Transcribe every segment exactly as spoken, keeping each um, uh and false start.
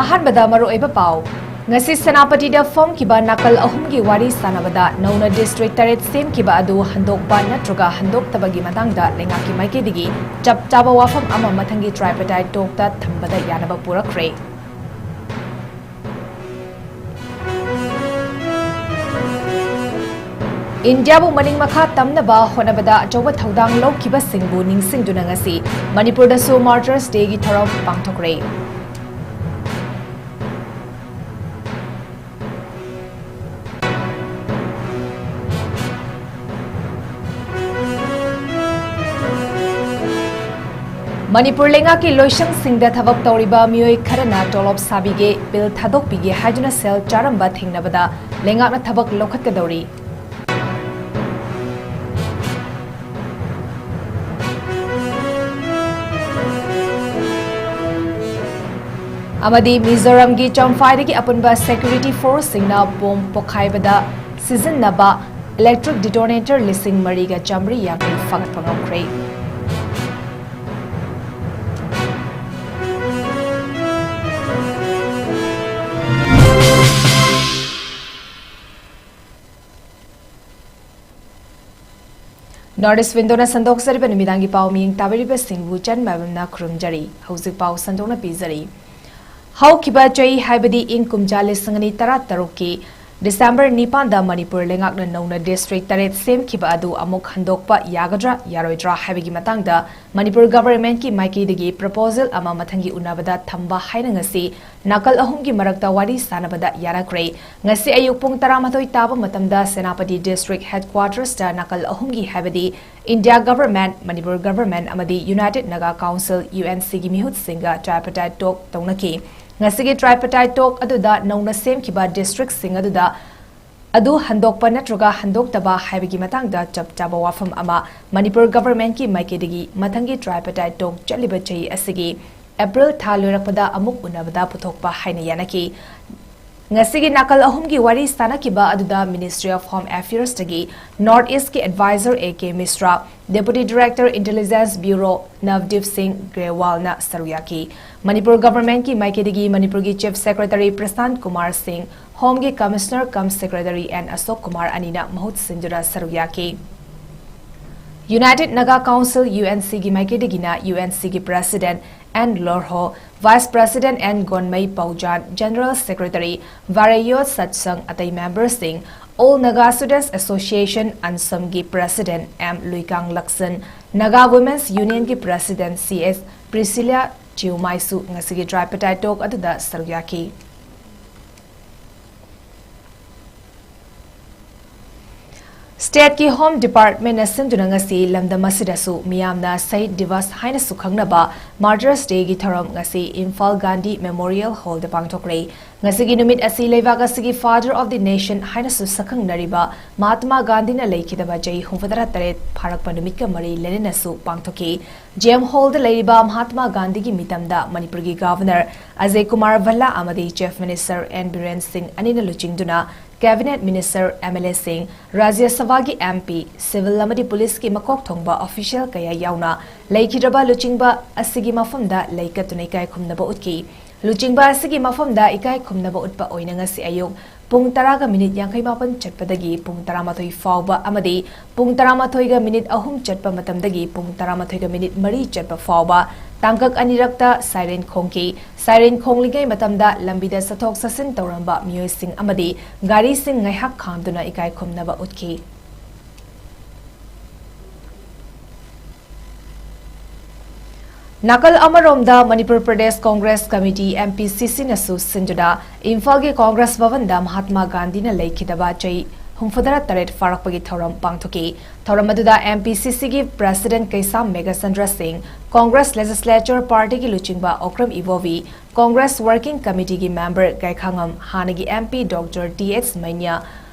ꯑꯍꯥꯟꯕꯗ ꯃꯔꯨꯑꯣꯏꯕ ꯄꯥꯎ꯫ ꯉꯁꯤ ꯁꯦꯅꯥꯄꯇꯤꯗ ꯐꯣꯡꯈꯤꯕ ꯅꯥꯀꯜ ꯑꯍꯨꯝꯒꯤ ꯋꯥꯔꯤ ꯁꯥꯟꯅꯕꯗ ꯅꯧꯅ ꯗꯤꯁꯇ꯭ꯔꯤꯛ ꯇꯔꯦꯠ ꯁꯦꯝꯈꯤꯕ ꯑꯗꯨ ꯍꯟꯗꯣꯛꯄ ꯅꯠꯇ꯭ꯔꯒ ꯍꯟꯗꯣꯛꯇꯕꯒꯤ ꯃꯇꯥꯡꯗ ꯂꯩꯉꯥꯛꯀꯤ ꯃꯥꯏꯀꯩꯗꯒꯤ ꯆꯞ ꯆꯥꯕ ꯋꯥꯐꯝ ꯑꯃ ꯃꯊꯪꯒꯤ ꯇ꯭ꯔꯥꯏꯄꯇꯥꯏꯠ ꯇꯣꯛꯇ ꯊꯝꯕꯗ ꯌꯥꯅꯕ ꯄꯨꯔꯛꯈ꯭ꯔꯦ꯫ ꯏꯟꯗꯤꯌꯥꯕꯨ ꯃꯅꯤꯡ ꯃꯈꯥ ꯇꯝꯅꯕ ꯍꯣꯠꯅꯕꯗ ꯑꯆꯧꯕ ꯊꯧꯗꯥꯡ ꯂꯧꯈꯤꯕꯁꯤꯡꯕꯨ ꯅꯤꯡꯁꯤꯡꯗꯨꯅ ꯉꯁꯤ ꯃꯅꯤꯄꯨꯔꯗꯁꯨ Martyrs Dayꯒꯤ ꯊꯧꯔꯝ ꯄꯥꯡꯊꯣꯛꯈ꯭ꯔꯦ꯫ ꯃꯅꯤꯄꯨꯔ ꯂꯩꯉꯥꯛꯀꯤ ꯂꯣꯏꯁꯪꯁꯤꯡꯗ ꯊꯕꯛ ꯇꯧꯔꯤꯕ ꯃꯤꯑꯣꯏ ꯈꯔꯅ ꯇꯣꯂꯣꯞ ꯁꯥꯕꯤꯒꯦ, ꯕꯤꯜ ꯊꯥꯗꯣꯛꯄꯤꯒꯦ ꯍꯥꯏꯗꯨꯅ ꯁꯦꯜ ꯆꯥꯔꯝꯕ ꯊꯦꯡꯅꯕꯗ ꯂꯩꯉꯥꯛꯅ ꯊꯕꯛ ꯂꯧꯈꯠꯀꯗꯧꯔꯤ꯫ ꯑꯃꯗꯤ ꯃꯤꯖꯣꯔꯥꯝꯒꯤ ꯆꯝꯐꯥꯏꯗꯒꯤ ꯑꯄꯨꯟꯕ security forceꯁꯤꯡꯅ ꯕꯣꯝ ꯄꯣꯈꯥꯏꯕꯗ ꯁꯤꯖꯤꯟꯅꯕ electric detonator ꯂꯤꯁꯤꯡ ꯃꯔꯤꯒ ꯆꯥꯃꯔꯤ ꯌꯥꯡꯈꯩ ꯐꯥꯒꯠꯄ ꯉꯝꯈ꯭ꯔꯦ꯫ North East Windowꯅ ꯁꯟꯗꯣꯛꯆꯔꯤꯕ ꯅꯨꯃꯤꯗꯥꯡꯒꯤ ꯄꯥꯎ ꯃꯤꯌꯦꯡ ꯇꯥꯕꯤꯔꯤꯕꯁꯤꯡꯕꯨ ꯆꯟ ꯃꯥꯏꯕꯝꯅ ꯈꯨꯔꯨꯝꯖꯔꯤ꯫ ꯍꯧꯖꯤꯛ ꯄꯥꯎ ꯁꯟꯗꯣꯛꯅ ꯄꯤꯖꯔꯤ꯫ ꯍꯧꯈꯤꯕ ꯆꯍꯤ, ꯍꯥꯏꯕꯗꯤ ꯏꯪ ꯀꯨꯝꯖꯥ ꯂꯤꯁꯤꯡ ꯑꯅꯤ ꯇꯔꯥꯇꯔꯨꯛꯀꯤ December ꯅꯤꯄꯥꯟꯗ ꯃꯅꯤꯄꯨꯔ ꯂꯩꯉꯥꯛꯅ ꯅꯧꯅ district ꯇꯔꯦꯠ ꯁꯦꯝꯈꯤꯕ ꯑꯗꯨ ꯑꯃꯨꯛ ꯍꯟꯗꯣꯛꯄ ꯌꯥꯒꯗ꯭ꯔꯥ ꯌꯥꯔꯣꯏꯗ꯭ꯔꯥ ꯍꯥꯏꯕꯒꯤ ꯃꯇꯥꯡꯗ ꯃꯅꯤꯄꯨꯔ governmentꯀꯤ ꯃꯥꯏꯀꯩꯗꯒꯤ proposal ꯑꯃ ꯃꯊꯪꯒꯤ ꯎꯅꯕꯗ ꯊꯝꯕ ꯍꯥꯏꯅ ꯉꯁꯤ ꯅꯥꯀꯜ ꯑꯍꯨꯝꯒꯤ ꯃꯔꯛꯇ ꯋꯥꯔꯤ ꯁꯥꯅꯕꯗ ꯌꯥꯅꯈ꯭ꯔꯦ꯫ ꯉꯁꯤ ꯑꯌꯨꯛ ꯄꯨꯡ ꯇꯔꯥꯃꯥꯊꯣꯏ ꯇꯥꯕ ꯃꯇꯝꯗ ꯁꯦꯅꯥꯄꯇꯤ district headquartersꯇ ꯅꯥꯀꯜ ꯑꯍꯨꯝꯒꯤ, ꯍꯥꯏꯕꯗꯤ India government, ꯃꯅꯤꯄꯨꯔ government ꯑꯃꯗꯤ United Naga Council, UNCꯒꯤ ꯃꯤꯍꯨꯠꯁꯤꯡꯒ tripartite talk ꯇꯧꯅꯈꯤ꯫ ꯉꯁꯤꯒꯤ tripartite talk ꯑꯗꯨꯗ ꯅꯧꯅ ꯁꯦꯝꯈꯤꯕ districtꯁꯤꯡ ꯑꯗꯨꯗ ꯑꯗꯨ ꯍꯟꯗꯣꯛꯄ ꯅꯠꯇ꯭ꯔꯒ ꯍꯟꯗꯣꯛꯇꯕ ꯍꯥꯏꯕꯒꯤ ꯃꯇꯥꯡꯗ ꯆꯞ ꯆꯥꯕ ꯋꯥꯐꯝ ꯑꯃ ꯃꯅꯤꯄꯨꯔ governmentꯀꯤ ꯃꯥꯏꯀꯩꯗꯒꯤ ꯃꯊꯪꯒꯤ tripartite talk ꯆꯠꯂꯤꯕ ꯆꯍꯤ ꯑꯁꯤꯒꯤ April ꯊꯥ ꯂꯣꯏꯔꯛꯄꯗ ꯑꯃꯨꯛ ꯎꯅꯕꯗ ꯄꯨꯊꯣꯛꯄ ꯍꯥꯏꯅ ꯌꯥꯅꯈꯤ꯫ ꯉꯁꯤꯒꯤ ꯅꯥꯀꯜ ꯑꯍꯨꯝꯒꯤ ꯋꯥꯔꯤ ꯁꯥꯟꯅꯈꯤꯕ ꯑꯗꯨꯗ Ministry of Home Affairsꯇꯒꯤ North Eastꯀꯤ Advisor A K Mishra, Deputy Director Intelligence Bureau Navdeep Singh Grewalꯅ ꯁꯔꯨꯛ ꯌꯥꯈꯤ꯫ ꯃꯅꯤꯄꯨꯔ Governmentꯀꯤ ꯃꯥꯏꯀꯩꯗꯒꯤ ꯃꯅꯤꯄꯨꯔꯒꯤ Chief Secretary Prashant Kumar Singh, Homeꯒꯤ Commissioner cum Secretary N Ashok Kumar ꯑꯅꯤꯅ ꯃꯍꯨꯠ ꯁꯤꯟꯗꯨꯅ ꯁꯔꯨꯛ ꯌꯥꯈꯤ꯫ United Naga Council, UNCꯒꯤ ꯃꯥꯏꯀꯩꯗꯒꯤꯅ UNCꯒꯤ President N Lorho, Vice President N Gonmei Paujan, General Secretary Vareyo Satsang, ꯑꯇꯩ memberꯁꯤꯡ, All Naga Students Association, ꯑꯟꯁꯝꯒꯤ President M Luikang Lakson, Naga Women's Unionꯒꯤ President C S Priscilla Chiumaiꯁꯨ ꯉꯁꯤꯒꯤ tripartite talk ꯑꯗꯨꯗ ꯁꯔꯨꯛ ꯌꯥꯈꯤ꯫ Stateꯀꯤ Home Departmentꯅ ꯁꯤꯟꯗꯨꯅ ꯉꯁꯤ ꯂꯝꯗꯝ ꯑꯁꯤꯗꯁꯨ ꯃꯤꯌꯥꯝꯅ Shaheed Diwas ꯍꯥꯏꯅꯁꯨ ꯈꯪꯅꯕ Martyrs Dayꯒꯤ ꯊꯧꯔꯝ ꯉꯁꯤ ꯏꯝꯐꯥꯜ ꯒꯥꯟꯙꯤ Memorial Hallꯗ ꯄꯥꯡꯊꯣꯛꯂꯦ꯫ ꯉꯁꯤꯒꯤ ꯅꯨꯃꯤꯠ ꯑꯁꯤ ꯂꯩꯕꯥꯛ ꯑꯁꯤꯒꯤ Father of the Nation ꯍꯥꯏꯅꯁꯨ ꯁꯛꯈꯪꯅꯔꯤꯕ ꯃꯍꯥꯠꯃꯥ ꯒꯥꯟꯙꯤꯅ ꯂꯩꯈꯤꯗꯕ ꯆꯍꯤ ꯍꯨꯝꯐꯨꯇꯔꯥ ꯇꯔꯦꯠ ꯐꯥꯔꯛꯄ ꯅꯨꯃꯤꯠꯀ ꯃꯔꯤ ꯂꯩꯅꯅꯁꯨ ꯄꯥꯡꯊꯣꯛꯈꯤ꯫ J M Hallꯗ ꯂꯩꯔꯤꯕ ꯃꯍꯥꯠꯃꯥ ꯒꯥꯟꯙꯤꯒꯤ ꯃꯤꯇꯝꯗ ꯃꯅꯤꯄꯨꯔꯒꯤ Governor ꯑꯖꯌ ꯀꯨꯃꯥꯔ ꯚꯜꯂꯥ ꯑꯃꯗꯤ Chief Minister N ꯕꯤꯔꯦꯟ ꯁꯤꯡ ꯑꯅꯤꯅ ꯂꯨꯆꯤꯡꯗꯨꯅ Cabinet Minister, MLAꯁꯤꯡ, ꯔꯥꯖ꯭ꯌ ꯁꯚꯥꯒꯤ MP, civil ꯑꯃꯗꯤ policeꯀꯤ ꯃꯀꯣꯛ ꯊꯣꯡꯕ official ꯀꯌꯥ ꯌꯥꯎꯅ ꯂꯩꯈꯤꯗ꯭ꯔꯕ ꯂꯨꯆꯤꯡꯕ ꯑꯁꯤꯒꯤ ꯃꯐꯝꯗ ꯂꯩ ꯀꯠꯇꯨꯅ ꯏꯀꯥꯏ ꯈꯨꯝꯅꯕ ꯎꯠꯈꯤ꯫ ꯂꯨꯆꯤꯡꯕ ꯑꯁꯤꯒꯤ ꯃꯐꯝꯗ ꯏꯀꯥꯏ ꯈꯨꯝꯅꯕ ꯎꯠꯄ ꯑꯣꯏꯅ ꯉꯁꯤ ꯑꯌꯨꯛ ꯄꯨꯡ ꯇꯔꯥꯒ ꯃꯤꯅꯤꯠ ꯌꯥꯡꯈꯩ ꯃꯥꯄꯟ ꯆꯠꯄꯗꯒꯤ ꯄꯨꯡ ꯇꯔꯥꯃꯥꯊꯣꯏ ꯐꯥꯎꯕ ꯑꯃꯗꯤ ꯄꯨꯡ ꯇꯔꯥꯃꯥꯊꯣꯏꯒ ꯃꯤꯅꯤꯠ ꯑꯍꯨꯝ ꯆꯠꯄ ꯃꯇꯝꯗꯒꯤ ꯄꯨꯡ ꯇꯔꯥꯃꯥꯊꯣꯏꯒ ꯃꯤꯅꯤꯠ ꯃꯔꯤ ꯆꯠꯄ ꯐꯥꯎꯕ ꯇꯥꯡꯀꯛ ꯑꯅꯤꯔꯛꯇ siren ꯈꯣꯡꯈꯤ꯫ Siren ꯈꯣꯡꯂꯤꯉꯩ ꯃꯇꯝꯗ ꯂꯝꯕꯤꯗ ꯆꯠꯊꯣꯛ ꯆꯠꯁꯤꯟ ꯇꯧꯔꯝꯕ ꯃꯤꯑꯣꯏꯁꯤꯡ ꯑꯃꯗꯤ ꯒꯥꯔꯤꯁꯤꯡ ꯉꯥꯏꯍꯥꯛ ꯈꯥꯝꯗꯨꯅ ꯏꯀꯥꯏ ꯈꯨꯝꯅꯕ ꯎꯠꯈꯤ꯫ ꯅꯥꯀꯜ ꯑꯃꯔꯣꯝꯗ ꯃꯅꯤꯄꯨꯔ ꯄ꯭ꯔꯗꯦꯁ ꯀꯣꯡꯒ꯭ꯔꯦꯁ ꯀꯃꯤꯇꯤ, MPCCꯅꯁꯨ ꯁꯤꯟꯗꯨꯅ ꯏꯝꯐꯥꯜꯒꯤ ꯀꯣꯡꯒ꯭ꯔꯦꯁ ꯚꯕꯟꯗ ꯃꯍꯥꯠꯃꯥ ꯒꯥꯟꯙꯤꯅ ꯂꯩꯈꯤꯗꯕ ꯆꯍꯤ ꯍꯨꯝꯐꯨꯇꯔꯥ ꯇꯔꯦꯠ ꯐꯥꯔꯛꯄꯒꯤ ꯊꯧꯔꯝ ꯄꯥꯡꯊꯣꯛꯈꯤ꯫ ꯊꯧꯔꯝ ꯑꯗꯨꯗ MPCCꯒꯤ President ꯀꯩꯁꯥꯝ ꯃꯦꯘꯆꯟꯗ꯭ꯔ ꯁꯤꯡ, ꯀꯣꯡꯒ꯭ꯔꯦꯁ Legislature Partyꯒꯤ ꯂꯨꯆꯤꯡꯕ ꯑꯣꯀ꯭ꯔꯝ ꯏꯕꯣꯕꯤ, ꯀꯣꯡꯒ꯭ꯔꯦꯁ Working Committeeꯒꯤ member ꯒꯥꯏꯈꯥꯉꯝ ꯍꯥꯟꯅꯒꯤ MP Doctor Th ꯃꯩꯅ꯭ꯌꯥ,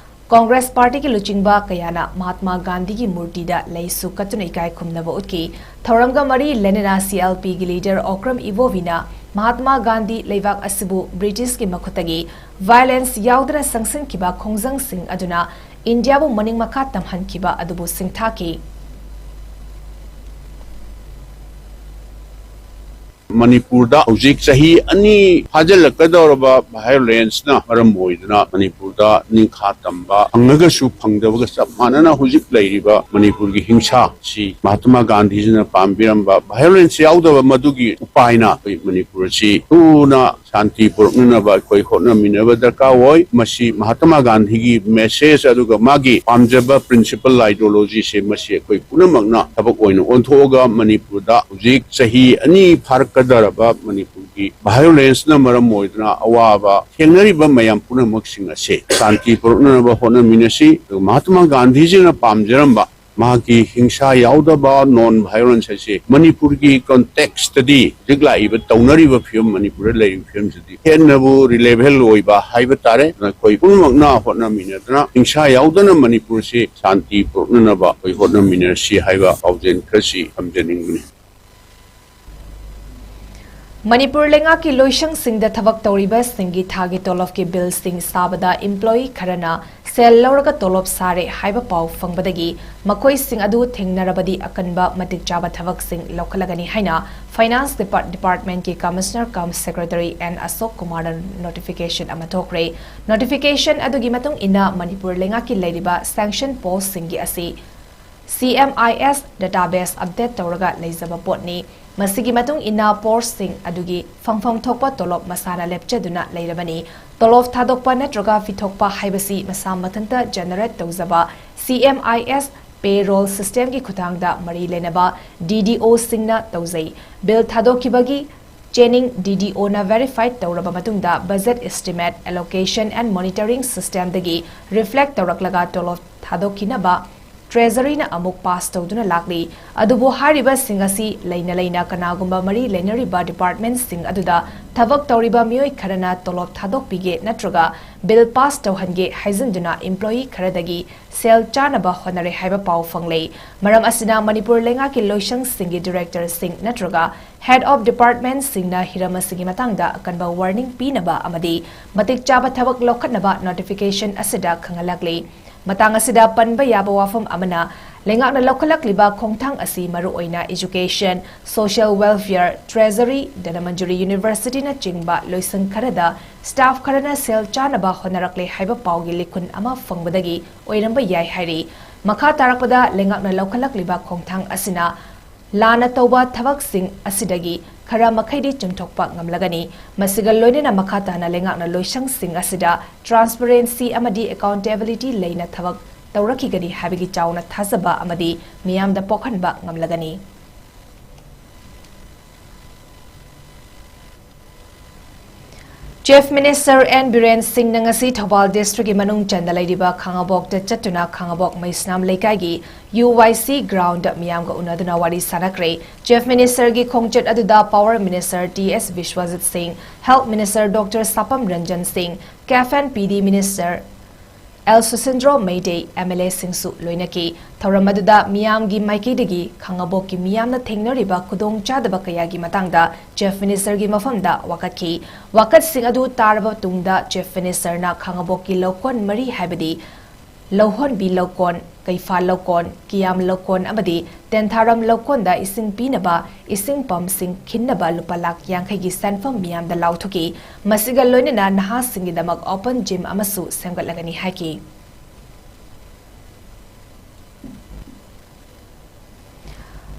ꯀꯣꯡꯒ꯭ꯔꯦꯁ Partyꯒꯤ ꯂꯨꯆꯤꯡꯕ ꯀꯌꯥꯅ ꯃꯍꯥꯠꯃꯥ ꯒꯥꯟꯙꯤꯒꯤ ꯃꯨꯔꯇꯤꯗ ꯂꯩꯁꯨ ꯀꯠꯇꯨꯅ ꯏꯀꯥꯏ ꯈꯨꯝꯅꯕ ꯎꯠꯈꯤ꯫ ꯊꯧꯔꯝꯒ ꯃꯔꯤ ꯂꯩꯅꯅ CLPꯒꯤ leader ꯑꯣꯀ꯭ꯔꯝ ꯏꯕꯣꯕꯤꯅ ꯃꯍꯥꯠꯃꯥ ꯒꯥꯟꯙꯤ ꯂꯩꯕꯥꯛ ꯑꯁꯤꯕꯨ ꯕ꯭ꯔꯤꯇꯤꯁꯀꯤ ꯃꯈꯨꯠꯇꯒꯤ violence ꯌꯥꯎꯗꯅ ꯆꯪꯁꯤꯟꯈꯤꯕ ꯈꯣꯡꯖꯪꯁꯤꯡ ꯑꯗꯨꯅ ꯏꯟꯗꯤꯌꯥꯕꯨ ꯃꯅꯤꯡ ꯃꯈꯥ ꯇꯝꯍꯟꯈꯤꯕ ꯑꯗꯨꯕꯨ ꯁꯤꯡꯊꯥꯈꯤ꯫ ꯃꯅꯤꯄꯨꯔꯗ ꯍꯧꯖꯤꯛ ꯆꯍꯤ ꯑꯅꯤ ꯐꯥꯖꯤꯜꯂꯛꯀꯗꯧꯔꯕ violenceꯅ ꯃꯔꯝ ꯑꯣꯏꯗꯨꯅ ꯃꯅꯤꯄꯨꯔꯗ ꯅꯤꯡꯈꯥ ꯇꯝꯕ ꯐꯪꯉꯒꯁꯨ ꯐꯪꯗꯕꯒ ꯆꯞ ꯃꯥꯟꯅꯅ ꯍꯧꯖꯤꯛ ꯂꯩꯔꯤꯕ ꯃꯅꯤꯄꯨꯔꯒꯤ ꯍꯤꯡꯁꯥ ꯑꯁꯤ ꯃꯍꯥꯇꯃꯥ ꯒꯥꯟꯙꯤꯖꯤꯅ ꯄꯥꯝꯕꯤꯔꯝꯕ violence ꯌꯥꯎꯗꯕ ꯃꯗꯨꯒꯤ ꯎꯄꯥꯏꯅ ꯑꯩꯈꯣꯏ ꯃꯅꯤꯄꯨꯔ ꯑꯁꯤ ꯊꯨꯅ ꯁꯥꯟꯇꯤ ꯄꯨꯔꯛꯅꯅꯕ ꯑꯩꯈꯣꯏ ꯍꯣꯠꯅꯃꯤꯟꯅꯕ ꯗꯔꯀꯥꯔ ꯑꯣꯏ꯫ ꯃꯁꯤ ꯃꯍꯥꯇꯃꯥ ꯒꯥꯟꯙꯤꯒꯤ message ꯑꯗꯨꯒ ꯃꯥꯒꯤ ꯄꯥꯝꯖꯕ principle ideologyꯁꯦ ꯃꯁꯤ ꯑꯩꯈꯣꯏ ꯄꯨꯝꯅꯃꯛꯅ ꯊꯕꯛ ꯑꯣꯏꯅ ꯑꯣꯟꯊꯣꯛꯑꯒ ꯃꯅꯤꯄꯨꯔꯗ ꯍꯧꯖꯤꯛ ꯆꯍꯤ ꯑꯅꯤ ꯐꯥꯔꯛꯀꯗꯧꯔꯕ ꯃꯅꯤꯄꯨꯔꯒꯤ violenceꯅ ꯃꯔꯝ ꯑꯣꯏꯗꯨꯅ ꯑꯋꯥꯕ ꯊꯦꯡꯅꯔꯤꯕ ꯃꯌꯥꯝ ꯄꯨꯝꯅꯃꯛꯁꯤꯡ ꯑꯁꯦ ꯁꯥꯟꯇꯤ ꯄꯨꯔꯛꯅꯅꯕ ꯍꯣꯠꯅꯃꯤꯟꯅꯁꯤ꯫ ꯑꯗꯨꯒ ꯃꯍꯥꯇꯃꯥ ꯒꯥꯟꯙꯤꯖꯤꯅ ꯄꯥꯝꯖꯔꯝꯕ ꯃꯍꯥꯛꯀꯤ ꯍꯤꯡꯁꯥ ꯌꯥꯎꯗꯕ non violence ꯍꯥꯏꯁꯦ ꯃꯅꯤꯄꯨꯔꯒꯤ contextꯇꯗꯤ ꯍꯧꯖꯤꯛ ꯂꯥꯛꯏꯕ ꯇꯧꯅꯔꯤꯕ ꯐꯤꯕꯝ, ꯃꯅꯤꯄꯨꯔꯗ ꯂꯩꯔꯤꯕ ꯐꯤꯕꯝꯁꯤꯗꯤ ꯍꯦꯟꯅꯕꯨ relevant ꯑꯣꯏꯕ ꯍꯥꯏꯕ ꯇꯥꯔꯦ꯫ ꯑꯗꯨꯅ ꯑꯩꯈꯣꯏ ꯄꯨꯝꯅꯃꯛꯅ ꯍꯣꯠꯅꯃꯤꯟꯅꯗꯨꯅ ꯍꯤꯡꯁꯥ ꯌꯥꯎꯗꯅ ꯃꯅꯤꯄꯨꯔꯁꯤ ꯁꯥꯟꯇꯤ ꯄꯨꯔꯛꯅꯅꯕ ꯑꯩꯈꯣꯏ ꯍꯣꯠꯅꯃꯤꯟꯅꯁꯤ ꯍꯥꯏꯕ ꯄꯥꯎꯖꯦꯜ ꯈꯔꯁꯤ ꯊꯝꯖꯅꯤꯡꯕꯅꯤ꯫ ꯃꯅꯤꯄꯨꯔ ꯂꯩꯉꯥꯛꯀꯤ ꯂꯣꯏꯁꯪꯁꯤꯡꯗ ꯊꯕꯛ ꯇꯧꯔꯤꯕꯁꯤꯡꯒꯤ ꯊꯥꯒꯤ ꯇꯣꯂꯣꯞꯀꯤ ꯕꯤꯜꯁꯤꯡ ꯁꯥꯕꯗ employee ꯈꯔꯅ ꯁꯦꯜ ꯂꯧꯔꯒ ꯇꯣꯂꯣꯞ ꯁꯥꯔꯦ ꯍꯥꯏꯕ ꯄꯥꯎ ꯐꯪꯕꯗꯒꯤ ꯃꯈꯣꯏꯁꯤꯡ ꯑꯗꯨ ꯊꯦꯡꯅꯔꯕꯗꯤ ꯑꯀꯟꯕ ꯃꯇꯤꯛ ꯆꯥꯕ ꯊꯕꯛꯁꯤꯡ ꯂꯧꯈꯠꯂꯒꯅꯤ ꯍꯥꯏꯅ Finance Depart-, Departmentꯀꯤ Commissioner cum Secretary N ꯑꯁꯣꯛ ꯀꯨꯃꯥꯔꯅ notification ꯑꯃ ꯊꯣꯛꯈ꯭ꯔꯦ꯫ Notification ꯑꯗꯨꯒꯤ ꯃꯇꯨꯡ ꯏꯟꯅ ꯃꯅꯤꯄꯨꯔ ꯂꯩꯉꯥꯛꯀꯤ ꯂꯩꯔꯤꯕ sanction postꯁꯤꯡꯒꯤ ꯑꯁꯤ CMIS database update ꯇꯧꯔꯒ ꯂꯩꯖꯕ ꯄꯣꯠꯅꯤ꯫ ꯃꯁꯤꯒꯤ ꯃꯇꯨꯡ ꯏꯟꯅ postꯁꯤꯡ ꯑꯗꯨꯒꯤ ꯐꯪꯐꯝ ꯊꯣꯛꯄ ꯇꯣꯂꯣꯞ ꯃꯁꯥꯅ ꯂꯦꯞꯆꯗꯨꯅ ꯂꯩꯔꯕꯅꯤ꯫ ꯇꯣꯂꯣꯞ ꯊꯥꯗꯣꯛꯄ ꯅꯠꯇ꯭ꯔꯒ ꯄꯤꯊꯣꯛꯄ ꯍꯥꯏꯕꯁꯤ ꯃꯁꯥ ꯃꯊꯟꯇ generate ꯇꯧꯖꯕ CMIS payroll systemꯒꯤ ꯈꯨꯠꯊꯥꯡꯗ ꯃꯔꯤ ꯂꯩꯅꯕ DDOꯁꯤꯡꯅ ꯇꯧꯖꯩ꯫ ꯕꯤꯜ ꯊꯥꯗꯣꯛꯈꯤꯕꯒꯤ ꯆꯦꯅꯤꯡ DDOꯅ verify ꯇꯧꯔꯕ ꯃꯇꯨꯡꯗ budget estimate, allocation and monitoring systemꯗꯒꯤ reflect ꯇꯧꯔꯛꯂꯒ ꯇꯣꯂꯣꯞ ꯊꯥꯗꯣꯛꯈꯤꯅꯕ Treasuryꯅ ꯑꯃꯨꯛ pass ꯇꯧꯗꯨꯅ ꯂꯥꯛꯂꯤ꯫ ꯑꯗꯨꯕꯨ ꯍꯥꯏꯔꯤꯕꯁꯤꯡ ꯑꯁꯤ ꯂꯩꯅ ꯂꯩꯅ ꯀꯅꯥꯒꯨꯝꯕ ꯃꯔꯤ ꯂꯩꯅꯔꯤꯕ departmentꯁꯤꯡ ꯑꯗꯨꯗ ꯊꯕꯛ ꯇꯧꯔꯤꯕ ꯃꯤꯑꯣꯏ ꯈꯔꯅ ꯇꯣꯂꯣꯞ ꯊꯥꯗꯣꯛꯄꯤꯒꯦ ꯅꯠꯇ꯭ꯔꯒ ꯕꯤꯜ ꯄꯥꯁ ꯇꯧꯍꯟꯒꯦ ꯍꯥꯏꯖꯤꯟꯗꯨꯅ ꯏꯝꯄ꯭ꯂꯣꯌꯤ ꯈꯔꯗꯒꯤ ꯁꯦꯜ ꯆꯥꯅꯕ ꯍꯣꯠꯅꯔꯦ ꯍꯥꯏꯕ ꯄꯥꯎ ꯐꯪꯂꯦ꯫ ꯃꯔꯝ ꯑꯁꯤꯅ ꯃꯅꯤꯄꯨꯔ ꯂꯩꯉꯥꯛꯀꯤ ꯂꯣꯏꯁꯪꯁꯤꯡꯒꯤ ꯗꯤꯔꯦꯛꯇꯔꯁꯤꯡ ꯅꯠꯇ꯭ꯔꯒ ꯍꯦꯗ ꯑꯣꯐ ꯗꯤꯄꯥꯔꯠꯃꯦꯟꯠꯁꯤꯡꯅ ꯍꯤꯔꯝ ꯑꯁꯤꯒꯤ ꯃꯇꯥꯡꯗ ꯑꯀꯟꯕ ꯋꯥꯔꯅꯤꯡ ꯄꯤꯅꯕ ꯑꯃꯗꯤ ꯃꯇꯤꯛ ꯆꯥꯕ ꯊꯕꯛ ꯂꯧꯈꯠꯅꯕ ꯅꯣꯇꯤꯐꯤꯀꯦꯁꯟ ꯑꯁꯤꯗ ꯈꯪꯍꯜꯂꯛꯂꯤ꯫ ꯃꯇꯥꯡ ꯑꯁꯤꯗ ꯄꯟꯕ ꯌꯥꯕ ꯋꯥꯐꯝ ꯑꯃꯅ, ꯂꯩꯉꯥꯛꯅ ꯂꯧꯈꯠꯂꯛꯂꯤꯕ ꯈꯣꯡꯊꯥꯡ ꯑꯁꯤ ꯃꯔꯨꯑꯣꯏꯅ education, social welfare, treasury, Dhanamanjuri ꯌꯨꯅꯤꯚꯔꯁꯤꯇꯤꯅꯆꯤꯡꯕ ꯂꯣꯏꯁꯪ ꯈꯔꯗ ꯁ꯭ꯇꯥꯐ ꯈꯔꯅ ꯁꯦꯜ ꯆꯥꯅꯕ ꯍꯣꯠꯅꯔꯛꯂꯦ ꯍꯥꯏꯕ ꯄꯥꯎꯒꯤ ꯂꯤꯈꯨꯟ ꯑꯃ ꯐꯪꯕꯗꯒꯤ ꯑꯣꯏꯔꯝꯕ ꯌꯥꯏ ꯍꯥꯏꯔꯤ꯫ ꯃꯈꯥ ꯇꯥꯔꯛꯄꯗ ꯂꯩꯉꯥꯛꯅ ꯂꯧꯈꯠꯂꯛꯂꯤꯕ ꯈꯣꯡꯊꯥꯡ ꯑꯁꯤꯅ ꯂꯥꯟꯅ ꯇꯧꯕ ꯊꯕꯛꯁꯤꯡ ꯑꯁꯤꯗꯒꯤ ꯈꯔ ꯃꯈꯩꯗꯤ ꯆꯨꯝꯊꯣꯛꯄ ꯉꯝꯂꯒꯅꯤ꯫ ꯃꯁꯤꯒ ꯂꯣꯏꯅꯅ ꯃꯈꯥ ꯇꯥꯅ ꯂꯩꯉꯥꯛꯅ ꯂꯣꯏꯁꯪꯁꯤꯡ ꯑꯁꯤꯗ ꯇ꯭ꯔꯥꯟꯁꯄꯔꯦꯟꯁꯤ ꯑꯃꯗꯤ ꯑꯦꯀꯥꯎꯟꯇꯦꯕꯤꯂꯤꯇꯤ ꯂꯩꯅ ꯊꯕꯛ ꯇꯧꯔꯛꯈꯤꯒꯅꯤ ꯍꯥꯏꯕꯒꯤ ꯆꯥꯎꯅ ꯊꯥꯖꯕ ꯑꯃꯗꯤ ꯃꯤꯌꯥꯝꯗ ꯄꯣꯛꯍꯟꯕ ꯉꯝꯂꯒꯅꯤ꯫ ꯆꯤꯐ ꯃꯤꯅꯤꯁꯇꯔ ꯑꯦꯟ ꯕꯤꯔꯦꯟ ꯁꯤꯡꯅ ꯉꯁꯤ ꯊꯧꯕꯥꯜ ꯗꯤꯁꯇ꯭ꯔꯤꯛꯀꯤ ꯃꯅꯨꯡ ꯆꯟꯅ ꯂꯩꯔꯤꯕ ꯈꯥꯉꯕꯣꯛꯇ ꯆꯠꯇꯨꯅ ꯈꯥꯉꯕꯣꯛ ꯃꯩꯁꯅꯥꯝ ꯂꯩꯀꯥꯏꯒꯤ ꯌꯨ ꯋꯥꯏ ꯁꯤ ꯒ꯭ꯔꯥꯎꯟꯗ ꯃꯤꯌꯥꯝꯒ ꯎꯅꯗꯨꯅ ꯋꯥꯔꯤ ꯁꯥꯟꯅꯈ꯭ꯔꯦ꯫ ꯆꯤꯐ ꯃꯤꯅꯤꯁꯇꯔꯒꯤ ꯈꯣꯡꯆꯠ ꯑꯗꯨꯗ power minister T S Biswajit Singh, health minister doctor Sapam Ranjan Singh, CAF and P D minister L Susindro Meitei, M L ꯑꯦꯁꯤꯡꯁꯨ ꯂꯣꯏꯅꯈꯤ꯫ ꯊꯧꯔꯝ ꯑꯗꯨꯗ ꯃꯤꯌꯥꯝꯒꯤ ꯃꯥꯏꯀꯩꯗꯒꯤ ꯈꯥꯉꯕꯣꯛꯀꯤ ꯃꯤꯌꯥꯝꯅ ꯊꯦꯡꯅꯔꯤꯕ ꯈꯨꯗꯣꯡꯆꯥꯗꯕ ꯀꯌꯥꯒꯤ ꯃꯇꯥꯡꯗ ꯆꯤꯐ ꯃꯤꯅꯤꯁꯇꯔꯒꯤ ꯃꯐꯝꯗ ꯋꯥꯀꯠꯈꯤ꯫ ꯋꯥꯀꯠꯁꯤꯡ ꯑꯗꯨ ꯇꯥꯔꯕ ꯇꯨꯡꯗ ꯆꯤꯐ ꯃꯤꯅꯤꯁꯇꯔꯅ ꯈꯥꯉꯕꯣꯛꯀꯤ ꯂꯧꯀꯣꯟ ꯃꯔꯤ, ꯍꯥꯏꯕꯗꯤ ꯂꯧꯍꯣꯟꯕꯤ ꯂꯧꯀꯣꯟ, ꯀꯩꯐꯥ ꯂꯧꯀꯣꯟ, ꯀꯤꯌꯥꯝ ꯂꯧꯀꯣꯟ ꯑꯃꯗꯤ ꯇꯦꯟꯊꯥꯔꯝ ꯂꯧꯀꯣꯟꯗ ꯏꯁꯤꯡ ꯄꯤꯅꯕ ꯏꯁꯤꯡ ꯄꯝꯁꯤꯡ ꯈꯤꯟꯅꯕ ꯂꯨꯄꯥ ꯂꯥꯈ ꯌꯥꯡꯈꯩꯒꯤ ꯁꯦꯟꯐꯝ ꯃꯤꯌꯥꯝꯗ ꯂꯥꯎꯊꯣꯛꯈꯤ꯫ ꯃꯁꯤꯒ ꯂꯣꯏꯅꯅ ꯅꯍꯥꯁꯤꯡꯒꯤꯗꯃꯛ ꯑꯣꯄꯟ ꯖꯤꯝ ꯑꯃꯁꯨ ꯁꯦꯝꯒꯠꯂꯒꯅꯤ ꯍꯥꯏꯈꯤ꯫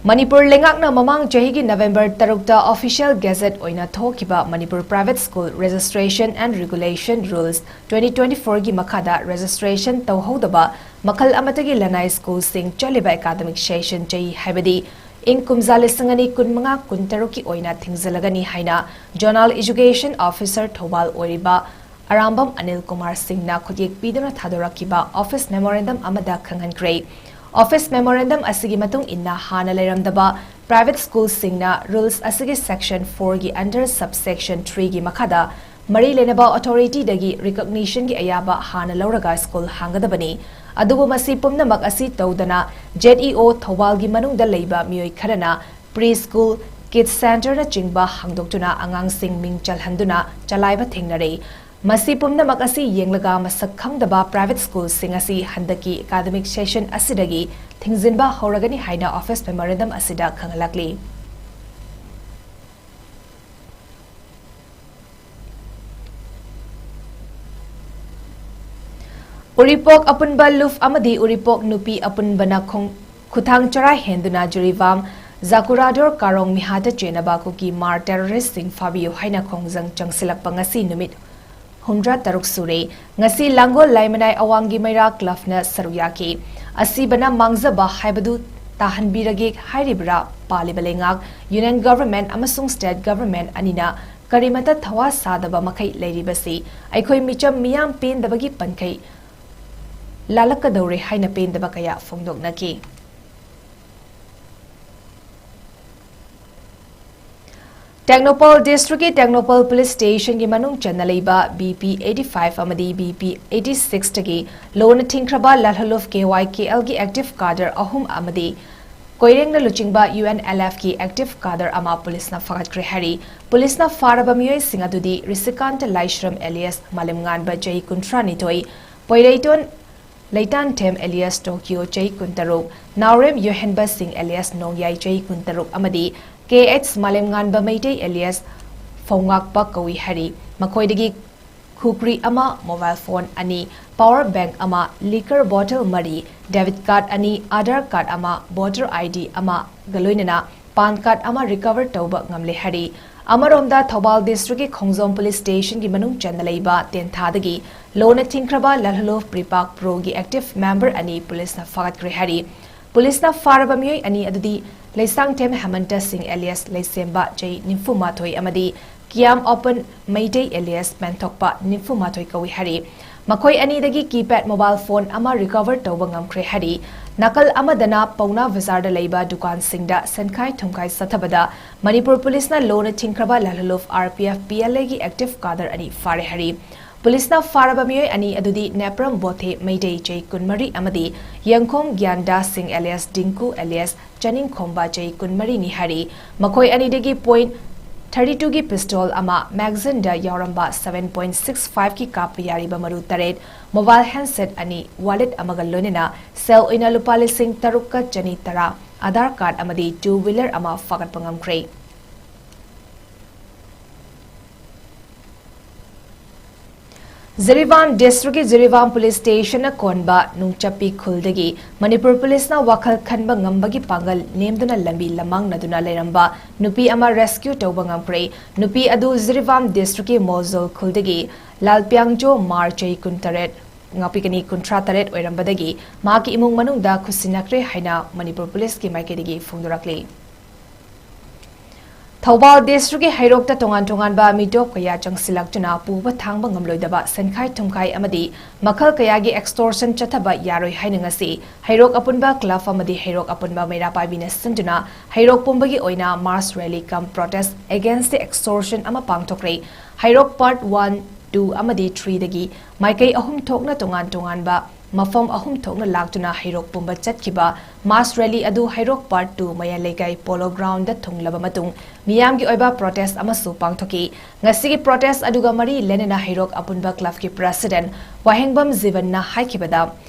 ꯃꯅꯤꯄꯨꯔ ꯂꯩꯉꯥꯛꯅ ꯃꯃꯥꯡ ꯆꯍꯤꯒꯤ ꯅꯕꯦꯝꯕꯔ ꯇꯔꯨꯛꯇ ꯑꯣꯐꯤꯁꯤꯌꯦꯜ ꯒꯦꯖꯦꯠ ꯑꯣꯏꯅ ꯊꯣꯛꯈꯤꯕ Manipur Private School Registration and Regulation Rules twenty twenty-fourꯒꯤ ꯃꯈꯥꯗ ꯔꯦꯖꯤꯁꯇ꯭ꯔꯦꯁꯟ ꯇꯧꯍꯧꯗꯕ ꯃꯈꯜ ꯑꯃꯠꯇꯒꯤ ꯂꯅꯥꯏ ꯁ꯭ꯀꯨꯜꯁꯤꯡ ꯆꯠꯂꯤꯕ ꯑꯦꯀꯥꯗꯃꯤꯛ ꯁꯦꯁꯟ ꯆꯍꯤ, ꯍꯥꯏꯕꯗꯤ ꯏꯪ ꯀꯨꯝꯖꯥ ꯂꯤꯁꯤꯡ ꯑꯅꯤ ꯀꯨꯟꯃꯉꯥ ꯀꯨꯟꯇꯔꯨꯛꯀꯤ ꯑꯣꯏꯅ ꯊꯤꯡꯖꯤꯜꯂꯒꯅꯤ ꯍꯥꯏꯅ ꯖꯣꯅꯥꯜ ꯏꯖꯨꯀꯦꯁꯟ ꯑꯣꯐꯤꯁꯔ ꯊꯧꯕꯥꯜ ꯑꯣꯏꯔꯤꯕ ꯑꯔꯥꯝꯕꯝ ꯑꯅꯤꯜ ꯀꯨꯃꯥꯔ ꯁꯤꯡꯅ ꯈꯨꯠꯌꯦꯛ ꯄꯤꯗꯨꯅ ꯊꯥꯗꯣꯔꯛꯈꯤꯕ ꯑꯣꯐꯤꯁ ꯃꯦꯃꯣꯔꯦꯟꯗꯝ ꯑꯃꯗ ꯈꯪꯍꯟꯈ꯭ꯔꯦ꯫ Office memorandum ꯑꯁꯤꯒꯤ ꯃꯇꯨꯡ ꯏꯟꯅ ꯍꯥꯟꯅ ꯂꯩꯔꯝꯗꯕ private schoolꯁꯤꯡꯅ rules ꯑꯁꯤꯒꯤ section fourꯒꯤ under subsection threeꯒꯤ ꯃꯈꯥꯗ ꯃꯔꯤ ꯂꯩꯅꯕ authorityꯗꯒꯤ recognitionꯒꯤ ꯑꯌꯥꯕ ꯍꯥꯟꯅ ꯂꯧꯔꯒ school ꯍꯥꯡꯒꯗꯕꯅꯤ꯫ ꯑꯗꯨꯕꯨ ꯃꯁꯤ ꯄꯨꯝꯅꯃꯛ ꯑꯁꯤ ꯇꯧꯗꯅ ZEO ꯊꯧꯕꯥꯜꯒꯤ ꯃꯅꯨꯡꯗ ꯂꯩꯕ ꯃꯤꯑꯣꯏ ꯈꯔꯅ pre school, kids centreꯅꯆꯤꯡꯕ ꯍꯥꯡꯗꯣꯛꯇꯨꯅ ꯑꯉꯥꯡꯁꯤꯡ ꯃꯤꯡ ꯆꯜꯍꯟꯗꯨꯅ ꯆꯂꯥꯏꯕ ꯊꯦꯡꯅꯔꯦ꯫ ꯃꯁꯤ ꯄꯨꯝꯅꯃꯛ ꯑꯁꯤ ꯌꯦꯡꯂꯒ ꯃꯁꯛ ꯈꯪꯗꯕ private schoolꯁꯤꯡ ꯑꯁꯤ ꯍꯟꯗꯛꯀꯤ academic session ꯑꯁꯤꯗꯒꯤ ꯊꯤꯡꯖꯤꯟꯕ ꯍꯧꯔꯒꯅꯤ ꯍꯥꯏꯅ office memorandum ꯑꯁꯤꯗ ꯈꯪꯍꯜꯂꯛꯂꯤ꯫ ꯎꯔꯤꯄꯣꯛ ꯑꯄꯨꯟꯕ ꯂꯨꯞ ꯑꯃꯗꯤ ꯎꯔꯤꯄꯣꯛ ꯅꯨꯄꯤ ꯑꯄꯨꯟꯕꯅ ꯈꯣꯡ-, ꯈꯨꯊꯥꯡ ꯆꯔꯥ ꯍꯦꯟꯗꯨꯅ ꯖꯤꯔꯤꯕꯥꯝ ꯖꯥꯀꯨꯔꯥꯗꯣꯔ ꯀꯥꯔꯣꯡ ꯃꯤꯍꯥꯠꯇ ꯆꯦꯟꯅꯕ ꯀꯨꯀꯤ ꯃꯥꯔ terroristꯁꯤꯡ ꯐꯥꯕꯤꯌꯨ ꯍꯥꯏꯅ ꯈꯣꯡꯖꯪ ꯆꯪꯁꯤꯜꯂꯛꯄ ꯉꯁꯤ ꯅꯨꯃꯤꯠ ꯍꯨꯝꯗ꯭ꯔꯥ ꯇꯔꯨꯛ ꯁꯨꯔꯦ꯫ ꯉꯁꯤ ꯂꯥꯡꯒꯣꯜ ꯂꯥꯏꯃꯅꯥꯏ ꯑꯋꯥꯡꯒꯤ ꯃꯩꯔꯥ clubꯅ ꯁꯔꯨꯛ ꯌꯥꯈꯤ꯫ ꯑꯁꯤꯕꯅ ꯃꯥꯡꯖꯕ ꯍꯥꯏꯕꯗꯨ ꯇꯥꯍꯟꯕꯤꯔꯒꯦ ꯍꯥꯏꯔꯤꯕ꯭ꯔꯥ? ꯄꯥꯜꯂꯤꯕ ꯂꯩꯉꯥꯛ, union government ꯑꯃꯁꯨꯡ state government ꯑꯅꯤꯅ ꯀꯔꯤꯃꯠꯇ ꯊꯋꯥ ꯁꯥꯗꯕ ꯃꯈꯩ ꯂꯩꯔꯤꯕꯁꯤ ꯑꯩꯈꯣꯏ ꯃꯤꯆꯝ ꯃꯤꯌꯥꯝ ꯄꯦꯟꯗꯕꯒꯤ ꯄꯟꯈꯩ ꯂꯥꯜꯂꯛꯀꯗꯧꯔꯦ ꯍꯥꯏꯅ ꯄꯦꯟꯗꯕ ꯀꯌꯥ ꯐꯣꯡꯗꯣꯛꯅꯈꯤ꯫ ꯇꯦꯡꯅꯧꯄꯜ districtꯀꯤ ꯇꯦꯡꯅꯧꯄꯜ police stationꯒꯤ ꯃꯅꯨꯡ ꯆꯟꯅ ꯂꯩꯕ BP eighty five ꯑꯃꯗꯤ BP eighty sixꯇꯒꯤ ꯂꯣꯟꯅ ꯊꯤꯡꯈ꯭ꯔꯕ ꯂꯥꯜꯍꯜꯂꯨꯞ KYKLꯒꯤ active cadre ꯑꯍꯨꯝ ꯑꯃꯗꯤ ꯀꯣꯏꯔꯦꯡꯅ ꯂꯨꯆꯤꯡꯕ UNLFꯀꯤ active cadre ꯑꯃ policeꯅ ꯐꯥꯒꯠꯈ꯭ꯔꯦ ꯍꯥꯏꯔꯤ꯫ Policeꯅ ꯐꯥꯔꯕ ꯃꯤꯑꯣꯏꯁꯤꯡ ꯑꯗꯨꯗꯤ ꯔꯤꯁꯤꯀꯥꯟꯇ ꯂꯥꯏꯁ꯭ꯔꯝ alias ꯃꯥꯂꯦꯝꯉꯥꯟꯕ ꯆꯍꯤ ꯀꯨꯟꯊ꯭ꯔꯥ ꯅꯤꯊꯣꯏ, ꯄꯣꯏꯔꯩꯇꯣꯟ ꯂꯩꯇꯥꯟꯊꯦꯝ alias ꯇꯣꯀꯤꯌꯣ ꯆꯍꯤ ꯀꯨꯟꯇꯔꯨꯛ, ꯅꯥꯎꯔꯦꯝ ꯌꯣꯍꯦꯟꯕ ꯁꯤꯡ alias ꯅꯣꯡꯌꯥꯏ ꯆꯍꯤ ꯀꯨꯟꯇꯔꯨꯛ ꯑꯃꯗꯤ KH ꯃꯥꯂꯦꯝꯉꯥꯟꯕ ꯃꯩꯇꯩ alias ꯐꯧꯉꯥꯛꯄ ꯀꯧꯏ ꯍꯥꯏꯔꯤ꯫ ꯃꯈꯣꯏꯗꯒꯤ ꯈꯨꯀ꯭ꯔꯤ ꯑꯃ, mobile phone ꯑꯅꯤ, power bank ꯑꯃ, liquor bottle ꯃꯔꯤ, debit card ꯑꯅꯤ, Aadhaar card ꯑꯃ, voter ID ꯑꯃꯒ ꯂꯣꯏꯅꯅ PAN card ꯑꯃ recover ꯇꯧꯕ ꯉꯝꯂꯦ ꯍꯥꯏꯔꯤ꯫ ꯑꯃꯔꯣꯝꯗ ꯊꯧꯕꯥꯜ districtꯀꯤ ꯈꯣꯡꯖꯣꯝ police stationꯒꯤ ꯃꯅꯨꯡ ꯆꯟꯅ ꯂꯩꯕ ꯇꯦꯟꯊꯥꯗꯒꯤ ꯂꯣꯟꯅ ꯊꯤꯡꯈ꯭ꯔꯕ ꯂꯥꯜꯍꯜꯂꯨꯞ ꯄ꯭ꯔꯤꯄꯥꯛ proꯒꯤ active member ꯑꯅꯤ policeꯅ ꯐꯥꯒꯠꯈ꯭ꯔꯦ ꯍꯥꯏꯔꯤ꯫ Policeꯅ ꯐꯥꯔꯕ ꯃꯤꯑꯣꯏ ꯑꯅꯤ ꯑꯗꯨꯗꯤ ꯂꯩꯁꯥꯡꯊꯦꯝ ꯍꯦꯃꯟꯇ ꯁꯤꯡ alias ꯂꯩꯁꯦꯝꯕ ꯆꯍꯤ ꯅꯤꯐꯨ ꯃꯥꯊꯣꯏ ꯑꯃꯗꯤ ꯀꯤꯌꯥꯝ ꯑꯣꯄꯟ ꯃꯩꯇꯩ alias ꯄꯦꯟꯊꯣꯛꯄ ꯅꯤꯐꯨ ꯃꯥꯊꯣꯏ ꯀꯧꯏ ꯍꯥꯏꯔꯤ꯫ ꯃꯈꯣꯏ ꯑꯅꯤꯗꯒꯤ keypad mobile phone ꯑꯃ recover ꯇꯧꯕ ꯉꯝꯈ꯭ꯔꯦ ꯍꯥꯏꯔꯤ꯫ ꯅꯥꯀꯜ ꯑꯃꯗꯅ ꯄꯧꯅꯥ ꯕꯖꯥꯔꯗ ꯂꯩꯕ ꯗꯨꯀꯥꯟꯁꯤꯡꯗ ꯁꯦꯟꯈꯥꯏ ꯊꯨꯝꯈꯥꯏ ꯆꯠꯊꯕꯗ ꯃꯅꯤꯄꯨꯔ ꯄꯨꯂꯤꯁꯅ ꯂꯣꯅ ꯊꯤꯡꯈ꯭ꯔꯕ ꯂꯥꯜꯍꯧꯂꯨꯞ RPF PLAꯒꯤ active cadre ꯑꯅꯤ ꯐꯥꯔꯦ ꯍꯥꯏꯔꯤ꯫ ꯄꯨꯂꯤꯁꯅ ꯐꯥꯔꯕ ꯃꯤꯑꯣꯏ ꯑꯅꯤ ꯑꯗꯨꯗꯤ ꯅꯦꯄ꯭ꯔꯝ ꯕꯣꯊꯦ ꯃꯩꯇꯩ ꯆꯍꯤ ꯀꯨꯟꯃꯔꯤ ꯑꯃꯗꯤ ꯌꯦꯡꯈꯣꯝ ꯒ꯭ꯌꯥꯟꯗꯥ ꯁꯤꯡ alias ꯗꯤꯡꯀꯨ alias ꯆꯅꯤꯡꯈꯣꯝꯕ ꯆꯍꯤ ꯀꯨꯟꯃꯔꯤꯅꯤ ꯍꯥꯏꯔꯤ꯫ ꯃꯈꯣꯏ ꯑꯅꯤꯗꯒꯤ point thirty twoꯒꯤ pistol ꯑꯃ, magazineꯗ ꯌꯥꯎꯔꯝꯕ seven point six fiveꯀꯤ ꯀꯥꯞꯄ ꯌꯥꯔꯤꯕ ꯃꯔꯨ ꯇꯔꯦꯠ, mobile handset ꯑꯅꯤ, wallet ꯑꯃꯒ ꯂꯣꯏꯅꯅ ꯁꯦꯜ ꯑꯣꯏꯅ ꯂꯨꯄꯥ ꯂꯤꯁꯤꯡ ꯇꯔꯨꯛꯀ ꯆꯅꯤ ꯇꯔꯥ, Aadhaar card ꯑꯃꯗꯤ two wheeler ꯑꯃ ꯐꯥꯒꯠꯄ ꯉꯝꯈ꯭ꯔꯦ꯫ ꯖꯤꯔꯤꯕꯥꯝ districtꯀꯤ ꯖꯤꯔꯤꯕꯥꯝ police stationꯅ ꯀꯣꯟꯕ ꯅꯨꯡꯆꯞꯄꯤ ꯈꯨꯜꯗꯒꯤ ꯃꯅꯤꯄꯨꯔ ꯄꯨꯂꯤꯁꯅ ꯋꯥꯈꯜ ꯈꯟꯕ ꯉꯝꯕꯒꯤ ꯄꯥꯡꯒꯜ ꯅꯦꯝꯗꯨꯅ ꯂꯝꯕꯤ ꯂꯝꯃꯥꯡꯅꯗꯨꯅ ꯂꯩꯔꯝꯕ ꯅꯨꯄꯤ ꯑꯃ rescue ꯇꯧꯕ ꯉꯝꯈ꯭ꯔꯦ꯫ ꯅꯨꯄꯤ ꯑꯗꯨ ꯖꯤꯔꯤꯕꯥꯝ districtꯀꯤ ꯃꯣꯖꯣꯜ ꯈꯨꯜꯗꯒꯤ ꯂꯥꯜꯄꯤꯌꯥꯡꯖꯣ ꯃꯥꯔ ꯆꯍꯤ ꯀꯨꯟꯇꯔꯦꯠ, ꯉꯥꯛꯄꯤꯒꯅꯤ, ꯀꯨꯟꯊ꯭ꯔꯥ ꯇꯔꯦꯠ ꯑꯣꯏꯔꯝꯕꯗꯒꯤ ꯃꯍꯥꯛꯀꯤ ꯏꯃꯨꯡ ꯃꯅꯨꯡꯗ ꯈꯨꯠꯁꯤꯟꯅꯈ꯭ꯔꯦ ꯍꯥꯏꯅ ꯃꯅꯤꯄꯨꯔ ꯄꯨꯂꯤꯁꯀꯤ ꯃꯥꯏꯀꯩꯗꯒꯤ ꯐꯣꯡꯗꯣꯔꯛꯂꯤ꯫ ꯊꯧꯕꯥꯜ districtꯀꯤ ꯍꯩꯔꯣꯛꯇ ꯇꯣꯉꯥꯟ ꯇꯣꯉꯥꯟꯕ ꯃꯤꯇꯣꯞ ꯀꯌꯥ ꯆꯪꯁꯤꯜꯂꯛꯇꯨꯅ ꯄꯨꯕ ꯊꯥꯡꯕ ꯉꯝꯂꯣꯏꯗꯕ ꯁꯦꯟꯈꯥꯏ ꯊꯨꯝꯈꯥꯏ ꯑꯃꯗꯤ ꯃꯈꯜ ꯀꯌꯥꯒꯤ extortion ꯆꯠꯊꯕ ꯌꯥꯔꯣꯏ ꯍꯥꯏꯅ ꯉꯁꯤ ꯍꯩꯔꯣꯛ ꯑꯄꯨꯟꯕ club ꯑꯃꯗꯤ ꯍꯩꯔꯣꯛ ꯑꯄꯨꯟꯕ ꯃꯩꯔꯥ ꯄꯥꯏꯕꯤꯅ ꯁꯤꯟꯗꯨꯅ ꯍꯩꯔꯣꯛ ꯄꯨꯝꯕꯒꯤ ꯑꯣꯏꯅ mass rally cum protest against the extortion ꯑꯃ ꯄꯥꯡꯊꯣꯛꯈ꯭ꯔꯦ꯫ ꯍꯩꯔꯣꯛ part one, two ꯑꯃꯗꯤ threeꯗꯒꯤ ꯃꯥꯏꯀꯩ ꯑꯍꯨꯝ ꯊꯣꯛꯅ ꯇꯣꯉꯥꯟ ꯇꯣꯉꯥꯟꯕ ꯃꯐꯝ ꯑꯍꯨꯝ ꯊꯣꯛꯅ ꯂꯥꯛꯇꯨꯅ ꯍꯩꯔꯣꯛ ꯄꯨꯝꯕ ꯆꯠꯈꯤꯕ mass rally ꯑꯗꯨ ꯍꯩꯔꯣꯛ part two ꯃꯌꯥꯏ ꯂꯩꯀꯥꯏ Polo Groundꯗ ꯊꯨꯡꯂꯕ ꯃꯇꯨꯡ ꯃꯤꯌꯥꯝꯒꯤ ꯑꯣꯏꯕ protest ꯑꯃꯁꯨ ꯄꯥꯡꯊꯣꯛꯈꯤ꯫ ꯉꯁꯤꯒꯤ protest ꯑꯗꯨꯒ ꯃꯔꯤ ꯂꯩꯅꯅ ꯍꯩꯔꯣꯛ ꯑꯄꯨꯟꯕ clubꯀꯤ president ꯋꯥꯍꯦꯡꯕꯝ ꯖꯤꯕꯟꯅ ꯍꯥꯏꯈꯤꯕꯗ,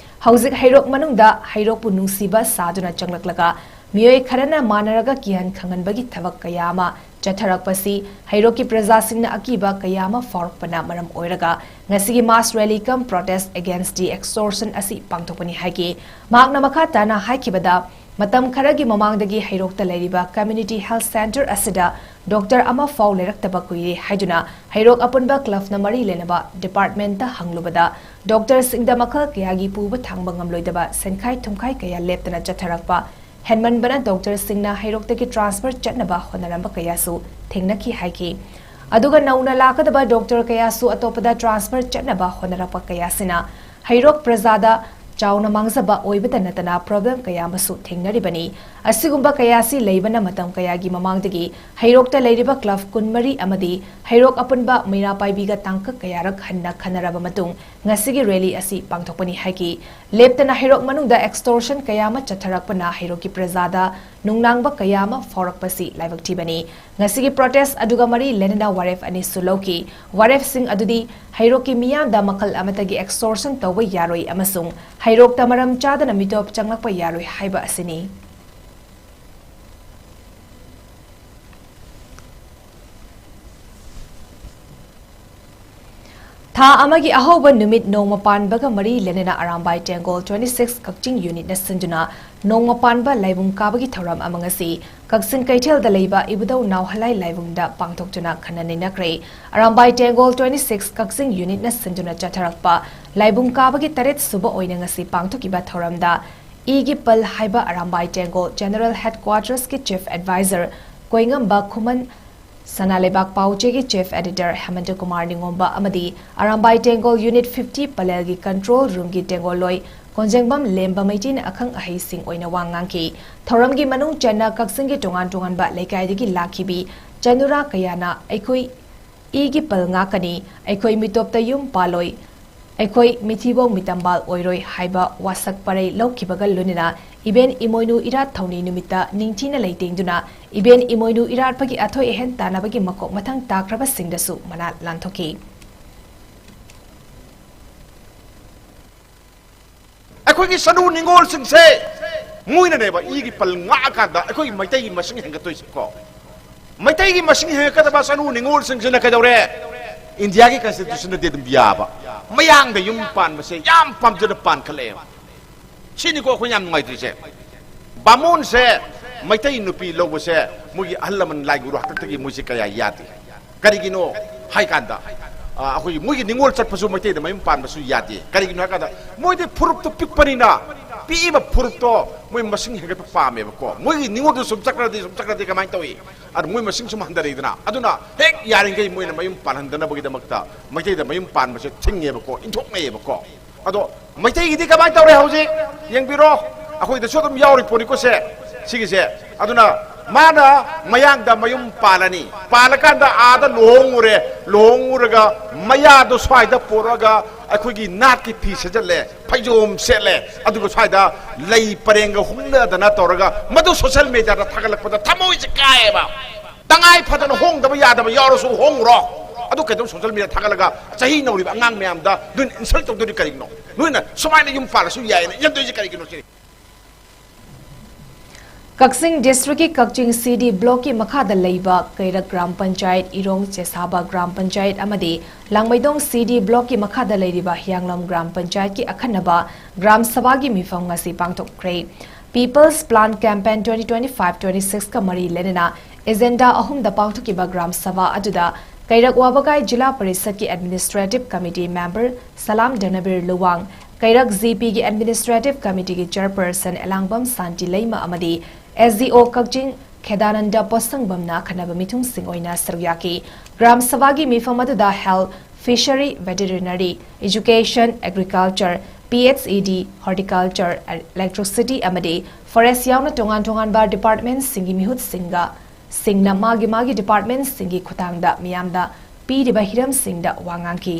ꯍꯧꯖꯤꯛ ꯍꯩꯔꯣꯛ ꯃꯅꯨꯡꯗ ꯍꯩꯔꯣꯛꯄꯨ ꯅꯨꯡꯁꯤꯕ ꯁꯥꯗꯨꯅ ꯆꯪꯂꯛꯂꯒ ꯃꯤꯑꯣꯏ ꯈꯔꯅ ꯃꯥꯟꯅꯔꯒ ꯀꯤꯍꯟ ꯈꯪꯍꯟꯕꯒꯤ ꯊꯕꯛ ꯀꯌꯥ ꯑꯃ ꯆꯠꯊꯔꯛꯄꯁꯤ ꯍꯩꯔꯣꯛꯀꯤ ꯄ꯭ꯔꯖꯥꯁꯤꯡꯅ ꯑꯀꯤꯕ ꯀꯌꯥ ꯑꯃ ꯐꯥꯎꯔꯛꯄꯅ ꯃꯔꯝ ꯑꯣꯏꯔꯒ ꯉꯁꯤꯒꯤ mass rally cum protest against the extortion ꯑꯁꯤ ꯄꯥꯡꯊꯣꯛꯄꯅꯤ ꯍꯥꯏꯈꯤ꯫ ꯃꯍꯥꯛꯅ ꯃꯈꯥ ꯇꯥꯅ ꯍꯥꯏꯈꯤꯕꯗ, ꯃꯇꯝ ꯈꯔꯒꯤ ꯃꯃꯥꯡꯗꯒꯤ ꯍꯩꯔꯣꯛꯇ ꯂꯩꯔꯤꯕ community health centre ꯑꯁꯤꯗ doctor ꯑꯃ ꯐꯥꯎ ꯂꯩꯔꯛꯇꯕ ꯀꯨꯏꯔꯦ ꯍꯥꯏꯗꯨꯅ ꯍꯩꯔꯣꯛ ꯑꯄꯨꯟꯕ clubꯅ ꯃꯔꯤ ꯂꯩꯅꯕ departmentꯇ ꯍꯪꯂꯨꯕꯗ, doctorꯁꯤꯡꯗ ꯃꯈꯜ ꯀꯌꯥꯒꯤ ꯄꯨꯕ ꯊꯥꯡꯕ ꯉꯝꯂꯣꯏꯗꯕ ꯁꯦꯟꯈꯥꯏ ꯊꯨꯝꯈꯥꯏ ꯀꯌꯥ ꯂꯦꯞꯇꯅ ꯆꯠꯊꯔꯛꯄ ꯍꯦꯟꯃꯟꯕꯅ doctorꯁꯤꯡꯅ ꯍꯩꯔꯣꯛꯇꯒꯤ transfer ꯆꯠꯅꯕ ꯍꯣꯠꯅꯔꯝꯕ ꯀꯌꯥꯁꯨ ꯊꯦꯡꯅꯈꯤ ꯍꯥꯏꯈꯤ꯫ ꯑꯗꯨꯒ ꯅꯧꯅ ꯂꯥꯛꯀꯗꯕ doctor ꯀꯌꯥꯁꯨ ꯑꯇꯣꯞꯄꯗ transfer ꯆꯠꯅꯕ ꯍꯣꯠꯅꯔꯛꯄ ꯀꯌꯥꯁꯤꯅ ꯍꯩꯔꯣꯛ ꯄ꯭ꯔꯖꯥꯗ ꯆꯥꯎꯅ ꯃꯥꯡꯖꯕ ꯑꯣꯏꯕꯇ ꯅꯠꯇꯅ problem ꯀꯌꯥ ꯑꯃꯁꯨ ꯊꯦꯡꯅꯔꯤꯕꯅꯤ꯫ ꯑꯁꯤꯒꯨꯝꯕ ꯀꯌꯥ ꯑꯁꯤ ꯂꯩꯕꯅ ꯃꯇꯝ ꯀꯌꯥꯒꯤ ꯃꯃꯥꯡꯗꯒꯤ ꯍꯩꯔꯣꯛꯇ ꯂꯩꯔꯤꯕ club ꯀꯨꯟꯃꯔꯤ ꯑꯃꯗꯤ ꯍꯩꯔꯣꯛ ꯑꯄꯨꯟꯕ ꯃꯩꯔꯥ ꯄꯥꯏꯕꯤꯒ ꯇꯥꯡꯀꯛ ꯀꯌꯥꯔꯛ ꯍꯟꯅ ꯈꯟꯅꯔꯕ ꯃꯇꯨꯡ ꯉꯁꯤꯒꯤ rally ꯑꯁꯤ ꯄꯥꯡꯊꯣꯛꯄꯅꯤ ꯍꯥꯏꯈꯤ꯫ ꯂꯦꯞꯇꯅ ꯍꯩꯔꯣꯛ ꯃꯅꯨꯡꯗ extortion ꯀꯌꯥ ꯑꯃ ꯆꯠꯊꯔꯛꯄꯅ ꯍꯩꯔꯣꯛꯀꯤ ꯄ꯭ꯔꯖꯥꯗ ꯅꯨꯡꯅꯥꯡꯕ ꯀꯌꯥ ꯑꯃ ꯐꯥꯎꯔꯛꯄꯁꯤ ꯂꯥꯏꯕꯛ ꯊꯤꯕꯅꯤ꯫ ꯉꯁꯤꯒꯤ protest ꯑꯗꯨꯒ ꯃꯔꯤ ꯂꯩꯅꯅ ꯋꯥꯔꯦꯞ ꯑꯅꯤꯁꯨ ꯂꯧꯈꯤ꯫ ꯋꯥꯔꯦꯞꯁꯤꯡ ꯑꯗꯨꯗꯤ ꯍꯩꯔꯣꯛꯀꯤ ꯃꯤꯌꯥꯝꯗ ꯃꯈꯜ ꯑꯃꯠꯇꯒꯤ extortion ꯇꯧꯕ ꯌꯥꯔꯣꯏ ꯑꯃꯁꯨꯡ ꯍꯩꯔꯣꯛꯇ ꯃꯔꯝ ꯆꯥꯗꯅ ꯃꯤꯇꯣꯞ ꯆꯪꯂꯛꯄ ꯌꯥꯔꯣꯏ ꯍꯥꯏꯕ ꯑꯁꯤꯅꯤ꯫ ꯊꯥ ꯑꯃꯒꯤ ꯑꯍꯧꯕ ꯅꯨꯃꯤꯠ ꯅꯣꯡꯃ ꯄꯥꯟꯕꯒ ꯃꯔꯤ ꯂꯩꯅꯅ ꯑꯔꯥꯝꯕꯥꯏ ꯇꯦꯡꯒꯣꯜ twenty six ꯀꯛꯆꯤꯡ unitꯅ ꯁꯤꯟꯗꯨꯅ ꯅꯣꯡꯃ ꯄꯥꯟꯕ ꯂꯥꯏꯕꯨꯡ ꯀꯥꯕꯒꯤ ꯊꯧꯔꯝ ꯑꯃ ꯉꯁꯤ ꯀꯛꯆꯤꯡ ꯀꯩꯊꯦꯜꯗ ꯂꯩꯕ ꯏꯕꯨꯙꯧ ꯅꯥꯎꯍꯂꯥꯏ ꯂꯥꯏꯕꯨꯡꯗ ꯄꯥꯡꯊꯣꯛꯇꯨꯅ ꯈꯟꯅ ꯅꯩꯅꯈ꯭ꯔꯦ꯫ ꯑꯔꯥꯝꯕꯥꯏ ꯇꯦꯡꯒꯣꯜ twenty six ꯀꯛꯆꯤꯡ unitꯅ ꯁꯤꯟꯗꯨꯅ ꯆꯠꯊꯔꯛꯄ ꯂꯥꯏꯕꯨꯡ ꯀꯥꯕꯒꯤ ꯇꯔꯦꯠ ꯁꯨꯕ ꯑꯣꯏꯅ ꯉꯁꯤ ꯄꯥꯡꯊꯣꯛꯈꯤꯕ ꯊꯧꯔꯝꯗ ꯏꯒꯤ ꯄꯜ ꯍꯥꯏꯕ ꯑꯔꯥꯝꯕꯥꯏ ꯇꯦꯡꯒꯣꯜ General Headquartersꯀꯤ Chief Advisor ꯀꯣꯏꯉꯝꯕ ꯈꯨꯃꯟ, ꯁꯅꯥ ꯂꯩꯕꯥꯛ ꯄꯥꯎꯆꯦꯒꯤ Chief Editor ꯍꯦꯃꯟꯇ ꯀꯨꯃꯥꯔ ꯅꯤꯉꯣꯝꯕ ꯑꯃꯗꯤ ꯑꯔꯥꯝꯕꯥꯏ ꯇꯦꯡꯒꯣꯜ Unit fifty ꯄꯂꯦꯜꯒꯤ control roomꯒꯤ ꯇꯦꯡꯒꯣꯜꯂꯣꯏ ꯀꯣꯟꯖꯦꯡꯕꯝ ꯂꯦꯝꯕ ꯃꯩꯇꯩꯅ ꯑꯈꯪ ꯑꯍꯩꯁꯤꯡ ꯑꯣꯏꯅ ꯋꯥ ꯉꯥꯡꯈꯤ꯫ ꯊꯧꯔꯝꯒꯤ ꯃꯅꯨꯡ ꯆꯟꯅ ꯀꯛꯆꯤꯡꯒꯤ ꯇꯣꯉꯥꯟ ꯇꯣꯉꯥꯟꯕ ꯂꯩꯀꯥꯏꯗꯒꯤ ꯂꯥꯛꯈꯤꯕꯤ ꯆꯅꯨꯔꯥ ꯀꯌꯥꯅ ꯑꯩꯈꯣꯏ ꯏꯒꯤ ꯄꯜ ꯉꯥꯛꯀꯅꯤ, ꯑꯩꯈꯣꯏ ꯃꯤꯇꯣꯞꯇ ꯌꯨꯝ ꯄꯥꯜꯂꯣꯏ, ꯑꯩꯈꯣꯏ ꯃꯤꯊꯤꯕꯣꯡ ꯃꯤꯇꯝꯕꯥꯜ ꯑꯣꯏꯔꯣꯏ ꯍꯥꯏꯕ ꯋꯥꯁꯛ ꯄꯔꯩ ꯂꯧꯈꯤꯕꯒ ꯂꯣꯏꯅꯅ ꯏꯕꯦꯟ ꯏꯃꯣꯏꯅꯨ ꯏꯔꯥꯠ ꯊꯧꯅꯤ ꯅꯨꯃꯤꯠꯇ ꯅꯤꯡꯊꯤꯅ ꯂꯩꯇꯦꯡꯗꯨꯅ ꯏꯕꯦꯟ ꯏꯃꯣꯏꯅꯨ ꯏꯔꯥꯠꯄꯒꯤ ꯑꯊꯣꯏ ꯑꯍꯦꯟ ꯇꯥꯟꯅꯕꯒꯤ ꯃꯀꯣꯛ ꯃꯊꯪ ꯇꯥꯈ꯭ꯔꯕꯁꯤꯡꯗꯁꯨ ꯃꯅꯥ ꯂꯥꯟꯊꯣꯛꯈꯤ꯫ ꯑꯩꯈꯣꯏꯒꯤ ꯆꯅꯨ ꯅꯤꯉꯣꯜꯁꯤꯡꯁꯦ ꯃꯣꯏꯅꯅꯦꯕ ꯏꯒꯤ ꯄꯜ ꯉꯥꯛꯑꯀꯥꯟꯗ ꯑꯩꯈꯣꯏꯒꯤ ꯃꯩꯇꯩꯒꯤ ꯃꯁꯤꯡ ꯍꯦꯟꯒꯠꯇꯣꯏꯁꯦꯀꯣ꯫ ꯃꯩꯇꯩꯒꯤ ꯃꯁꯤꯡ ꯍꯦꯟꯒꯠꯀꯗꯕ ꯆꯅꯨ ꯅꯤꯉꯣꯜꯁꯤꯡꯁꯤꯅ ꯀꯩꯗꯧꯔꯦ? ꯏꯟꯗꯤꯌꯥꯒꯤ constitutionꯅꯗꯤ ꯑꯗꯨꯝ ꯌꯥꯕ, ꯃꯌꯥꯡꯗ ꯌꯨꯝ ꯄꯥꯟꯕꯁꯦ ꯌꯥꯝ ꯄꯥꯝꯖꯅ ꯄꯥꯟꯈꯠꯂꯛꯑꯦꯕ꯫ ꯁꯤꯅꯤꯀꯣ ꯑꯩꯈꯣꯏ ꯌꯥꯝ ꯅꯨꯡꯉꯥꯏꯇ꯭ꯔꯤꯁꯦ꯫ ꯕꯥꯃꯣꯟꯁꯦ ꯃꯩꯇꯩ ꯅꯨꯄꯤ ꯂꯧꯕꯁꯦ ꯃꯣꯏꯒꯤ ꯑꯍꯜ ꯂꯃꯟ ꯂꯥꯏ ꯒꯨꯔꯨ ꯍꯥꯛꯇꯛꯇꯒꯤ ꯃꯣꯏꯁꯦ ꯀꯌꯥ ꯌꯥꯗꯦ꯫ ꯀꯔꯤꯒꯤꯅꯣ ꯍꯥꯏ ꯀꯥꯟꯗ, ꯑ, ꯑꯩꯈꯣꯏꯒꯤ ꯃꯣꯏꯒꯤ ꯅꯤꯉꯣꯜ ꯆꯠꯄꯁꯨ ꯃꯩꯇꯩꯗ ꯃꯌꯨꯝ ꯄꯥꯟꯕꯁꯨ ꯌꯥꯗꯦ꯫ ꯀꯔꯤꯒꯤꯅꯣ ꯍꯥꯏ ꯀꯥꯟꯗ ꯃꯣꯏꯗꯤ ꯐꯨꯔꯨꯞꯇꯨ ꯄꯤꯛꯄꯅꯤꯅ ꯄꯤꯛꯏꯕ ꯐꯨꯔꯨꯞꯇꯣ ꯃꯣꯏ ꯃꯁꯤꯡ ꯍꯦꯟꯒꯠꯄ ꯄꯥꯝꯃꯦꯕꯀꯣ꯫ ꯃꯣꯏꯒꯤ ꯅꯤꯉꯣꯜꯗꯨ ꯁꯨꯝ ꯆꯠꯈ꯭ꯔꯗꯤ ꯁꯨꯝ ꯆꯠꯈ꯭ꯔꯗꯤ ꯀꯃꯥꯏꯅ ꯇꯧꯏ? ꯑꯗꯨ ꯃꯣꯏ ꯃꯁꯤꯡ ꯁꯨꯝ ꯍꯟꯊꯔꯛꯏꯗꯅ꯫ ꯑꯗꯨꯅ ꯍꯦꯛ ꯌꯥꯔꯤꯈꯩ ꯃꯣꯏꯅ ꯃꯌꯨꯝ ꯄꯥꯜꯍꯟꯗꯅꯕꯒꯤꯗꯃꯛꯇ ꯃꯩꯇꯩꯗ ꯃꯌꯨꯝ ꯄꯥꯟꯕꯁꯦ ꯊꯤꯡꯉꯦꯕꯀꯣ, ꯏꯟꯊꯣꯛꯅꯩꯌꯦꯕꯀꯣ꯫ ꯑꯗꯣ ꯃꯩꯇꯩꯒꯤꯗꯤ ꯀꯃꯥꯏꯅ ꯇꯧꯔꯦ ꯍꯧꯖꯤꯛ? ꯌꯦꯡꯕꯤꯔꯣ, ꯑꯩꯈꯣꯏꯗꯁꯨ ꯑꯗꯨꯝ ꯌꯥꯎꯔꯤ ꯄꯣꯠꯅꯤꯀꯣ ꯁꯦ, ꯁꯤꯒꯤꯁꯦ꯫ ꯑꯗꯨꯅ ꯃꯥꯅ ꯃꯌꯥꯡꯗ ꯃꯌꯨꯝ ꯄꯥꯜꯂꯅꯤ, ꯄꯥꯜꯂꯀꯥꯟꯗ ꯑꯥꯗ ꯂꯨꯍꯣꯡꯉꯨꯔꯦ, ꯂꯨꯍꯣꯡꯉꯨꯔꯒ ꯃꯌꯥꯗꯣ ꯁ꯭ꯋꯥꯏꯗ ꯄꯣꯔꯛꯑꯒ ꯑꯩꯈꯣꯏꯒꯤ ꯅꯥꯠꯀꯤ ꯐꯤ ꯁꯦꯠꯆꯜꯂꯦ, ꯐꯩꯖꯣꯝ ꯁꯦꯠꯂꯦ, ꯑꯗꯨꯒ ꯁ꯭ꯋꯥꯏꯗ ꯂꯩ ꯄꯔꯦꯡꯒ ꯍꯨꯝꯅꯗꯅ ꯇꯧꯔꯒ ꯃꯗꯨ ꯁꯣꯁꯦꯜ ꯃꯦꯗꯤꯌꯥꯗ ꯊꯥꯒꯠꯂꯛꯄꯗ ꯊꯃꯣꯏꯁꯦ ꯀꯥꯏꯌꯦꯕ꯫ ꯇꯉꯥꯏ ꯐꯗꯅ ꯍꯣꯡꯗꯕ ꯌꯥꯗꯕ ꯌꯥꯎꯔꯁꯨ ꯍꯣꯡꯉꯨꯔꯣ꯫ ꯑꯗꯨ ꯀꯩꯗꯧ ꯁꯣꯁꯦꯜ ꯃꯦꯗꯤꯌꯥ ꯊꯥꯒꯠꯂꯒ ꯆꯍꯤ ꯅꯧꯔꯤꯕ ꯑꯉꯥꯡ ꯃꯌꯥꯝꯗ ꯅꯣꯏꯅ ꯏꯟꯁꯜ ꯇꯧꯗꯣꯏꯅꯤ ꯀꯔꯤꯒꯤꯅꯣ? ꯅꯣꯏꯅ ꯁꯨꯃꯥꯏꯅ ꯌꯨꯝ ꯄꯥꯜꯂꯁꯨ ꯌꯥꯏꯌꯦꯅ ꯏꯟꯗꯣꯏꯁꯦ ꯀꯔꯤꯒꯤꯅꯣ ꯁꯤꯅꯤ? ꯀꯛꯆꯤꯡ ꯗꯤꯁꯇ꯭ꯔꯤꯛꯀꯤ ꯀꯛꯆꯤꯡ ꯁꯤ ꯗꯤ ꯕ꯭ꯂꯣꯛꯀꯤ ꯃꯈꯥꯗ ꯂꯩꯕ ꯀꯩꯔꯛ ꯒ꯭ꯔꯥꯝ ꯄꯟꯆꯥꯌꯠ, ꯏꯔꯣꯡ, ꯆꯦꯁꯥꯕ ꯒ꯭ꯔꯥꯝ ꯄꯟꯆꯥꯌꯠ ꯑꯃꯗꯤ ꯂꯥꯡꯃꯩꯗꯣꯡ ꯁꯤ ꯗꯤ ꯕ꯭ꯂꯣꯛꯀꯤ ꯃꯈꯥꯗ ꯂꯩꯔꯤꯕ ꯍꯤꯌꯥꯡꯂꯝ ꯒ꯭ꯔꯥꯝ ꯄꯟꯆꯥꯌꯠꯀꯤ ꯑꯈꯟꯅꯕ ꯒ꯭ꯔꯥꯝ ꯁꯚꯥꯒꯤ ꯃꯤꯐꯝ ꯉꯁꯤ ꯄꯥꯡꯊꯣꯛꯈ꯭ꯔꯦ꯫ People's Plan Campaign twenty twenty-five twenty-six ꯀ ꯃꯔꯤ ꯂꯩꯅꯅ ꯑꯦꯖꯦꯟꯗꯥ ꯑꯍꯨꯝꯗ ꯄꯥꯡꯊꯣꯛꯈꯤꯕ ꯒ꯭ꯔꯥꯝ ꯁꯚꯥ ꯑꯗꯨꯗ ꯀꯩꯔꯛ ꯋꯥꯕꯒꯥꯏ ꯖꯤꯂꯥ ꯄꯔꯤꯁꯠꯀꯤ ꯑꯦꯗꯃꯤꯅꯤꯁꯇ꯭ꯔꯦꯇꯤꯚ ꯀꯃꯤꯇꯤ ꯃꯦꯝꯕꯔ ꯁꯂꯥꯝ ꯗꯅꯕꯤꯔ ꯂꯨꯋꯥꯡ, ꯀꯩꯔꯛ ꯖꯤ ꯄꯤꯒꯤ ꯑꯦꯗꯃꯤꯅꯤꯁꯇ꯭ꯔꯦꯇꯤꯚ ꯀꯃꯤꯇꯤꯒꯤ ꯆꯦꯌꯔꯄꯔꯁꯟ ꯑꯦꯂꯥꯡꯕꯝ ꯁꯥꯟꯇꯤ ꯂꯩꯃ ꯑꯃꯗꯤ ꯑꯦꯁ ꯗꯤ ꯑꯣ ꯀꯛꯆꯤꯡ ꯈꯦꯗꯥꯅꯟꯗ ꯄꯣꯠꯁꯪꯕꯝꯅ ꯑꯈꯟꯅꯕ ꯃꯤꯊꯨꯡꯁꯤꯡ ꯑꯣꯏꯅ ꯁꯔꯨꯛ ꯌꯥꯈꯤ꯫ ꯒ꯭ꯔꯥꯝ ꯁꯚꯥꯒꯤ ꯃꯤꯐꯝ ꯑꯗꯨꯗ health, fishery, veterinary, education, agriculture, P H E D, horticulture, electricity ꯑꯃꯗꯤ forest ꯌꯥꯎꯅ ꯇꯣꯉꯥꯟ ꯇꯣꯉꯥꯟꯕ ꯗꯤꯄꯥꯔꯠꯃꯦꯟꯠꯁꯤꯡꯒꯤ ꯃꯤꯍꯨꯠꯁꯤꯡꯒ ꯁꯤꯡꯅ ꯃꯥꯒꯤ ꯃꯥꯒꯤ ꯗꯤꯄꯥꯔꯠꯃꯦꯟꯠꯁꯤꯡꯒꯤ ꯈꯨꯠꯊꯥꯡꯗ ꯃꯤꯌꯥꯝꯗ ꯄꯤꯔꯤꯕ ꯍꯤꯔꯝꯁꯤꯡꯗ ꯋꯥ ꯉꯥꯡꯈꯤ꯫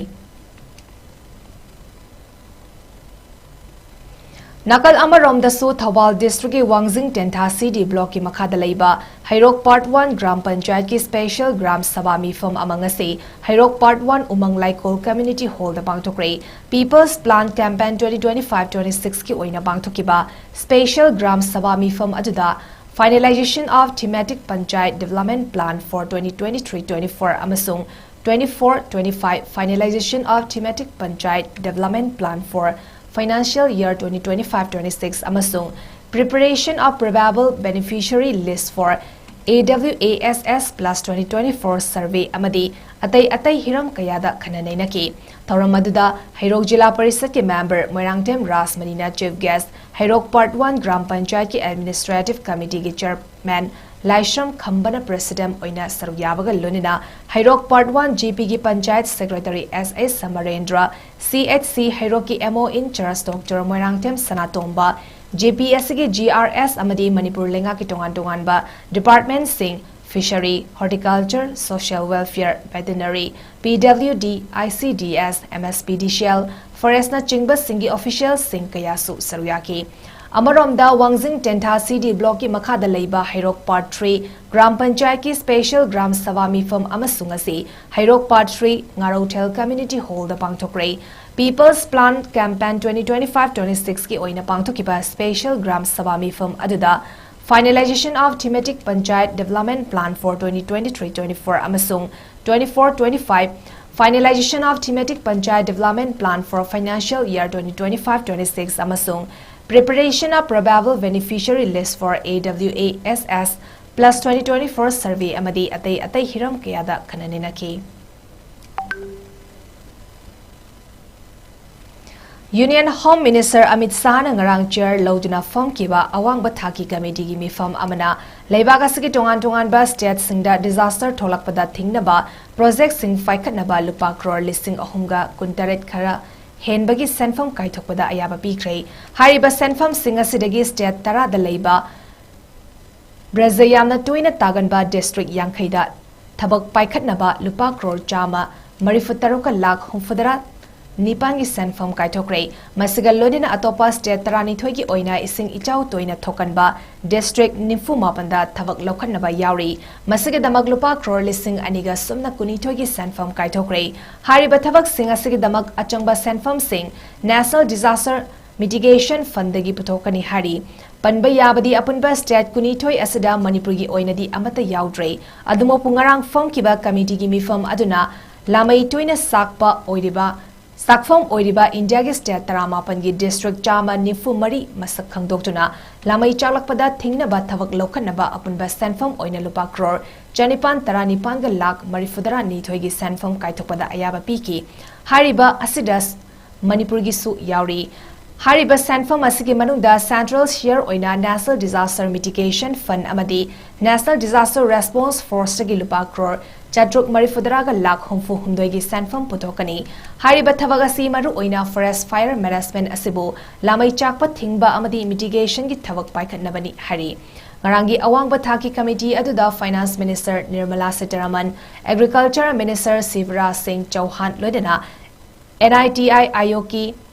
ꯅꯥꯀꯜ ꯑꯃꯔꯣꯝꯗꯁꯨ ꯊꯧꯕꯥꯜ ꯗꯤꯁꯇ꯭ꯔꯤꯛꯀꯤ ꯋꯥꯡꯖꯤꯡ ꯇꯦꯟꯊꯥ ꯁꯤ ꯗꯤ ꯕ꯭ꯂꯣꯛꯀꯤ ꯃꯈꯥꯗ ꯂꯩꯕ ꯍꯩꯔꯣꯛ ꯄꯥꯔꯠ ꯋꯥꯟ ꯒ꯭ꯔꯥꯝ ꯄꯟꯆꯥꯌꯠꯀꯤ ꯁ꯭ꯄꯦꯁꯦꯜ ꯒ꯭ꯔꯥꯝ ꯁꯚꯥ ꯃꯤꯐꯝ ꯑꯃ ꯉꯁꯤ ꯍꯩꯔꯣꯛ ꯄꯥꯔꯠ ꯋꯥꯟ ꯎꯃꯪ ꯂꯥꯏꯀꯣꯜ ꯀꯝꯃ꯭ꯌꯨꯅꯤꯇꯤ ꯍꯣꯜꯗ ꯄꯥꯡꯊꯣꯛꯈ꯭ꯔꯦ꯫ People's Plan Campaign twenty twenty-five twenty-six ꯀꯤ ꯑꯣꯏꯅ ꯄꯥꯡꯊꯣꯛꯈꯤꯕ ꯁ꯭ꯄꯦꯁꯦꯜ ꯒ꯭ꯔꯥꯝ ꯁꯚꯥ ꯃꯤꯐꯝ ꯑꯗꯨꯗ Finalization of Thematic Panchayat Development Plan for twenty twenty-three twenty-four ꯑꯃꯁꯨꯡ twenty-four twenty-five Finalization of Thematic Panchayat Development Plan for Financial Year twenty twenty-five twenty-six ꯑꯃꯁꯨꯡ Preparation of Probable Beneficiary List for A W A S S plus twenty twenty-four Survey ꯑꯃꯗꯤ ꯑꯇꯩ ꯑꯇꯩ ꯍꯤꯔꯝ ꯀꯌꯥꯗ ꯈꯟꯅ ꯅꯩꯅꯈꯤ꯫ ꯊꯧꯔꯝ ꯑꯗꯨꯗ ꯍꯩꯔꯣꯛ ꯖꯤꯂꯥ ꯄꯔꯤꯁꯠꯀꯤ ꯃꯦꯝꯕꯔ ꯃꯣꯏꯔꯥꯡꯊꯦꯝ ꯔꯥꯖꯃꯅꯤꯅ chief guest, Heirok part one ꯒ꯭ꯔꯥꯝ ꯄꯟꯆꯥꯌꯠꯀꯤ ꯑꯦꯗꯃꯤꯅꯤꯁꯇ꯭ꯔꯦꯇꯤꯚ ꯀꯃꯤꯇꯤꯒꯤ ꯆꯦꯌꯔꯃꯦꯟ ꯂꯥꯏꯁ꯭ꯔꯝ ꯈꯝꯕꯅ president ꯑꯣꯏꯅ ꯁꯔꯨꯛ ꯌꯥꯕꯒ ꯂꯣꯏꯅꯅ ꯍꯩꯔꯣꯛ Part One G P ꯒꯤ Panchayat Secretary S A Samarendra, C H C ꯍꯩꯔꯣꯛꯀꯤ M O in charge Doctor Moirangthem Sanatomba, G P ꯑꯁꯤꯒꯤ G R S ꯑꯃꯗꯤ ꯃꯅꯤꯄꯨꯔ ꯂꯩꯉꯥꯛꯀꯤ ꯇꯣꯉꯥꯟ ꯇꯣꯉꯥꯟꯕ department ꯁꯤꯡ, Fishery, Horticulture, Social Welfare, Veterinary, P W D, I C D S, M S P D C L, Forest ꯅꯆꯤꯡꯕꯁꯤꯡꯒꯤ official ꯁꯤꯡ ꯀꯌꯥꯁꯨ ꯁꯔꯨꯛ ꯌꯥꯈꯤ꯫ ꯑꯃꯔꯣꯝꯗ, ꯋꯥꯡꯖꯤꯡ ꯇꯦꯟꯊꯥ C D block ꯀꯤ ꯃꯈꯥꯗ ꯂꯩꯕ ꯍꯩꯔꯣꯛ Part Three ꯒ꯭ꯔꯥꯝ ꯄꯟꯆꯥꯌꯠꯀꯤ special ꯒ꯭ꯔꯥꯝ ꯁꯚꯥ ꯃꯤꯐꯝ ꯑꯃꯁꯨꯡ ꯑꯁꯤ ꯍꯩꯔꯣꯛ Part Three ꯉꯥꯔꯧꯊꯦꯜ Community Hall ꯗ ꯄꯥꯡꯊꯣꯛꯈ꯭ꯔꯦ꯫ People's Plan Campaign twenty twenty-five twenty-six ꯀꯤ ꯑꯣꯏꯅ ꯄꯥꯡꯊꯣꯛꯈꯤꯕ special ꯒ꯭ꯔꯥꯝ ꯁꯚꯥ ꯃꯤꯐꯝ ꯑꯗꯨꯗ Finalization of Thematic Panchayat Development Plan for twenty twenty-three twenty-four ꯑꯃꯁꯨꯡ twenty-four twenty-five, Finalization of Thematic Panchayat Development Plan for Financial Year twenty twenty-five twenty-six ꯑꯃꯁꯨꯡ Preparation of Probable Beneficiary List for A W A S S plus twenty twenty-four survey ꯑꯃꯗꯤ ꯑꯇꯩ ꯑꯇꯩ ꯍꯤꯔꯝ ꯀꯌꯥꯗ ꯈꯟꯅ ꯅꯩꯅꯈꯤ꯫ Union Home Minister Amit Shahꯅ ꯉꯔꯥꯡ chair ꯂꯧꯗꯨꯅ ꯐꯝꯈꯤꯕ ꯑꯋꯥꯡꯕ ꯊꯥꯛꯀꯤ committee ꯒꯤ ꯃꯤꯐꯝ ꯑꯃꯅ ꯂꯩꯕꯥꯛ ꯑꯁꯤꯒꯤ ꯇꯣꯉꯥꯟ ꯇꯣꯉꯥꯟꯕ state ꯁꯤꯡꯗ disaster ꯊꯣꯛꯂꯛꯄꯗ ꯊꯤꯡꯅꯕ project ꯁꯤꯡ ꯄꯥꯏꯈꯠꯅꯕ ꯂꯨꯄꯥ ꯀ꯭ꯔꯣꯔ ꯂꯤꯁꯤꯡ ꯑꯍꯨꯝꯒ ꯀꯨꯟꯇꯔꯦꯠ ꯈꯔ ꯍꯦꯟꯕꯒꯤ ꯁꯦꯟꯐꯝ ꯀꯥꯏꯊꯣꯛꯄꯗ ꯑꯌꯥꯕ ꯄꯤꯈ꯭ꯔꯦ꯫ ꯍꯥꯏꯔꯤꯕ ꯁꯦꯟꯐꯝꯁꯤꯡ ꯑꯁꯤꯗꯒꯤ state ꯇꯔꯥꯗ ꯂꯩꯕ ꯕ꯭ꯔꯖ ꯌꯥꯝꯅ ꯇꯣꯏꯅ ꯇꯥꯒꯟꯕ district ꯌꯥꯡꯈꯩꯗ ꯊꯕꯛ ꯄꯥꯏꯈꯠꯅꯕ ꯂꯨꯄꯥ ꯀ꯭ꯔꯣꯔ ꯆꯥꯝꯃ ꯃꯔꯤꯐꯨ ꯇꯔꯨꯛꯀ ꯂꯥꯈ ꯍꯨꯝꯐꯨꯇꯔꯥ ꯅꯤꯄꯥꯟꯒꯤ ꯁꯦꯟꯐꯝ ꯀꯥꯏꯊꯣꯛꯈ꯭ꯔꯦ꯫ ꯃꯁꯤꯒ ꯂꯣꯏꯅꯅ ꯑꯇꯣꯞꯄ state ꯇꯔꯥꯅꯤꯊꯣꯏꯒꯤ ꯑꯣꯏꯅ ꯏꯁꯤꯡ ꯏꯆꯥꯎ ꯇꯣꯏꯅ ꯊꯣꯛꯀꯟꯕ district ꯅꯤꯐꯨ ꯃꯥꯄꯟꯗ ꯊꯕꯛ ꯂꯧꯈꯠꯅꯕ ꯌꯥꯎꯔꯤ꯫ ꯃꯁꯤꯒꯤꯗꯃꯛ ꯂꯨꯄꯥ ꯀ꯭ꯔꯣꯔ ꯂꯤꯁꯤꯡ ꯑꯅꯤꯒ ꯁꯨꯞꯅ ꯀꯨꯟꯅꯤꯊꯣꯏꯒꯤ ꯁꯦꯟꯐꯝ ꯀꯥꯏꯊꯣꯛꯈ꯭ꯔꯦ꯫ ꯍꯥꯏꯔꯤꯕ ꯊꯕꯛꯁꯤꯡ ꯑꯁꯤꯒꯤꯗꯃꯛ ꯑꯆꯪꯕ ꯁꯦꯟꯐꯝꯁꯤꯡ National Disaster Mitigation Fund ꯗꯒꯤ ꯄꯨꯊꯣꯛꯀꯅꯤ ꯍꯥꯏꯔꯤ꯫ ꯄꯟꯕ ꯌꯥꯕꯗꯤ ꯑꯄꯨꯟꯕ state ꯀꯨꯟꯅꯤꯊꯣꯏ ꯑꯁꯤꯗ ꯃꯅꯤꯄꯨꯔꯒꯤ ꯑꯣꯏꯅꯗꯤ ꯑꯃꯠꯇ ꯌꯥꯎꯗ꯭ꯔꯦ꯫ ꯑꯗꯨꯃꯛꯄꯨ ꯉꯔꯥꯡ ꯐꯝꯈꯤꯕ committee ꯒꯤ ꯃꯤꯐꯝ ꯑꯗꯨꯅ ꯂꯥꯃꯩ ꯇꯣꯏꯅ ꯁꯥꯛꯄ ꯑꯣꯏꯔꯤꯕ, ꯁꯥꯛꯐꯝ ꯑꯣꯏꯔꯤꯕ India ꯒꯤ state ꯇꯔꯥꯃꯥꯄꯟꯒꯤ district ꯆꯥꯝꯃ ꯅꯤꯐꯨ ꯃꯔꯤ ꯃꯁꯛ ꯈꯪꯗꯣꯛꯇꯨꯅ ꯂꯥꯃꯩ ꯆꯥꯛꯂꯛꯄꯗ ꯊꯤꯡꯅꯕ ꯊꯕꯛ ꯂꯧꯈꯠꯅꯕ ꯑꯄꯨꯟꯕ ꯁꯦꯟꯐꯝ ꯑꯣꯏꯅ ꯂꯨꯄꯥ ꯀ꯭ꯔꯣꯔ ꯆꯅꯤꯄꯥꯟ ꯇꯔꯥꯅꯤꯄꯥꯟꯒ ꯂꯥꯈ ꯃꯔꯤꯐꯨꯇꯔꯥ ꯅꯤꯊꯣꯏꯒꯤ ꯁꯦꯟꯐꯝ ꯀꯥꯏꯊꯣꯛꯄꯗ ꯑꯌꯥꯕ ꯄꯤꯈꯤ꯫ ꯍꯥꯏꯔꯤꯕ ꯑꯁꯤꯗ ꯃꯅꯤꯄꯨꯔꯒꯤꯁꯨ ꯌꯥꯎꯔꯤ꯫ ꯍꯥꯏꯔꯤꯕ ꯁꯦꯟꯐꯝ ꯑꯁꯤꯒꯤ ꯃꯅꯨꯡꯗ central share ꯑꯣꯏꯅ National Disaster Mitigation Fund ꯑꯃꯗꯤ National Disaster Response Forceꯇꯒꯤ ꯂꯨꯄꯥ ꯀ꯭ꯔꯣꯔ ꯆꯥꯇ꯭ꯔꯨꯛ ꯃꯔꯤꯐꯨꯇꯔꯥꯒ ꯂꯥꯈ ꯍꯨꯝꯐꯨ ꯍꯨꯝꯗꯣꯏꯒꯤ ꯁꯦꯟꯐꯝ ꯄꯨꯊꯣꯛꯀꯅꯤ꯫ ꯍꯥꯏꯔꯤꯕ ꯊꯕꯛ ꯑꯁꯤ ꯃꯔꯨꯑꯣꯏꯅ forest fire management ꯑꯁꯤꯕꯨ ꯂꯥꯃꯩ ꯆꯥꯛꯄ ꯊꯤꯡꯕ ꯑꯃꯗꯤ mitigationꯒꯤ ꯊꯕꯛ ꯄꯥꯏꯈꯠꯅꯕꯅꯤ ꯍꯥꯏꯔꯤ꯫ ꯉꯔꯥꯡꯒꯤ ꯑꯋꯥꯡꯕ ꯊꯥꯛꯀꯤ committee ꯑꯗꯨꯗ Finance Minister Nirmala Sitharaman, Agriculture Minister Shivraj Singh Chouhan ꯂꯣꯏꯅꯅ NITI Aayogꯀꯤ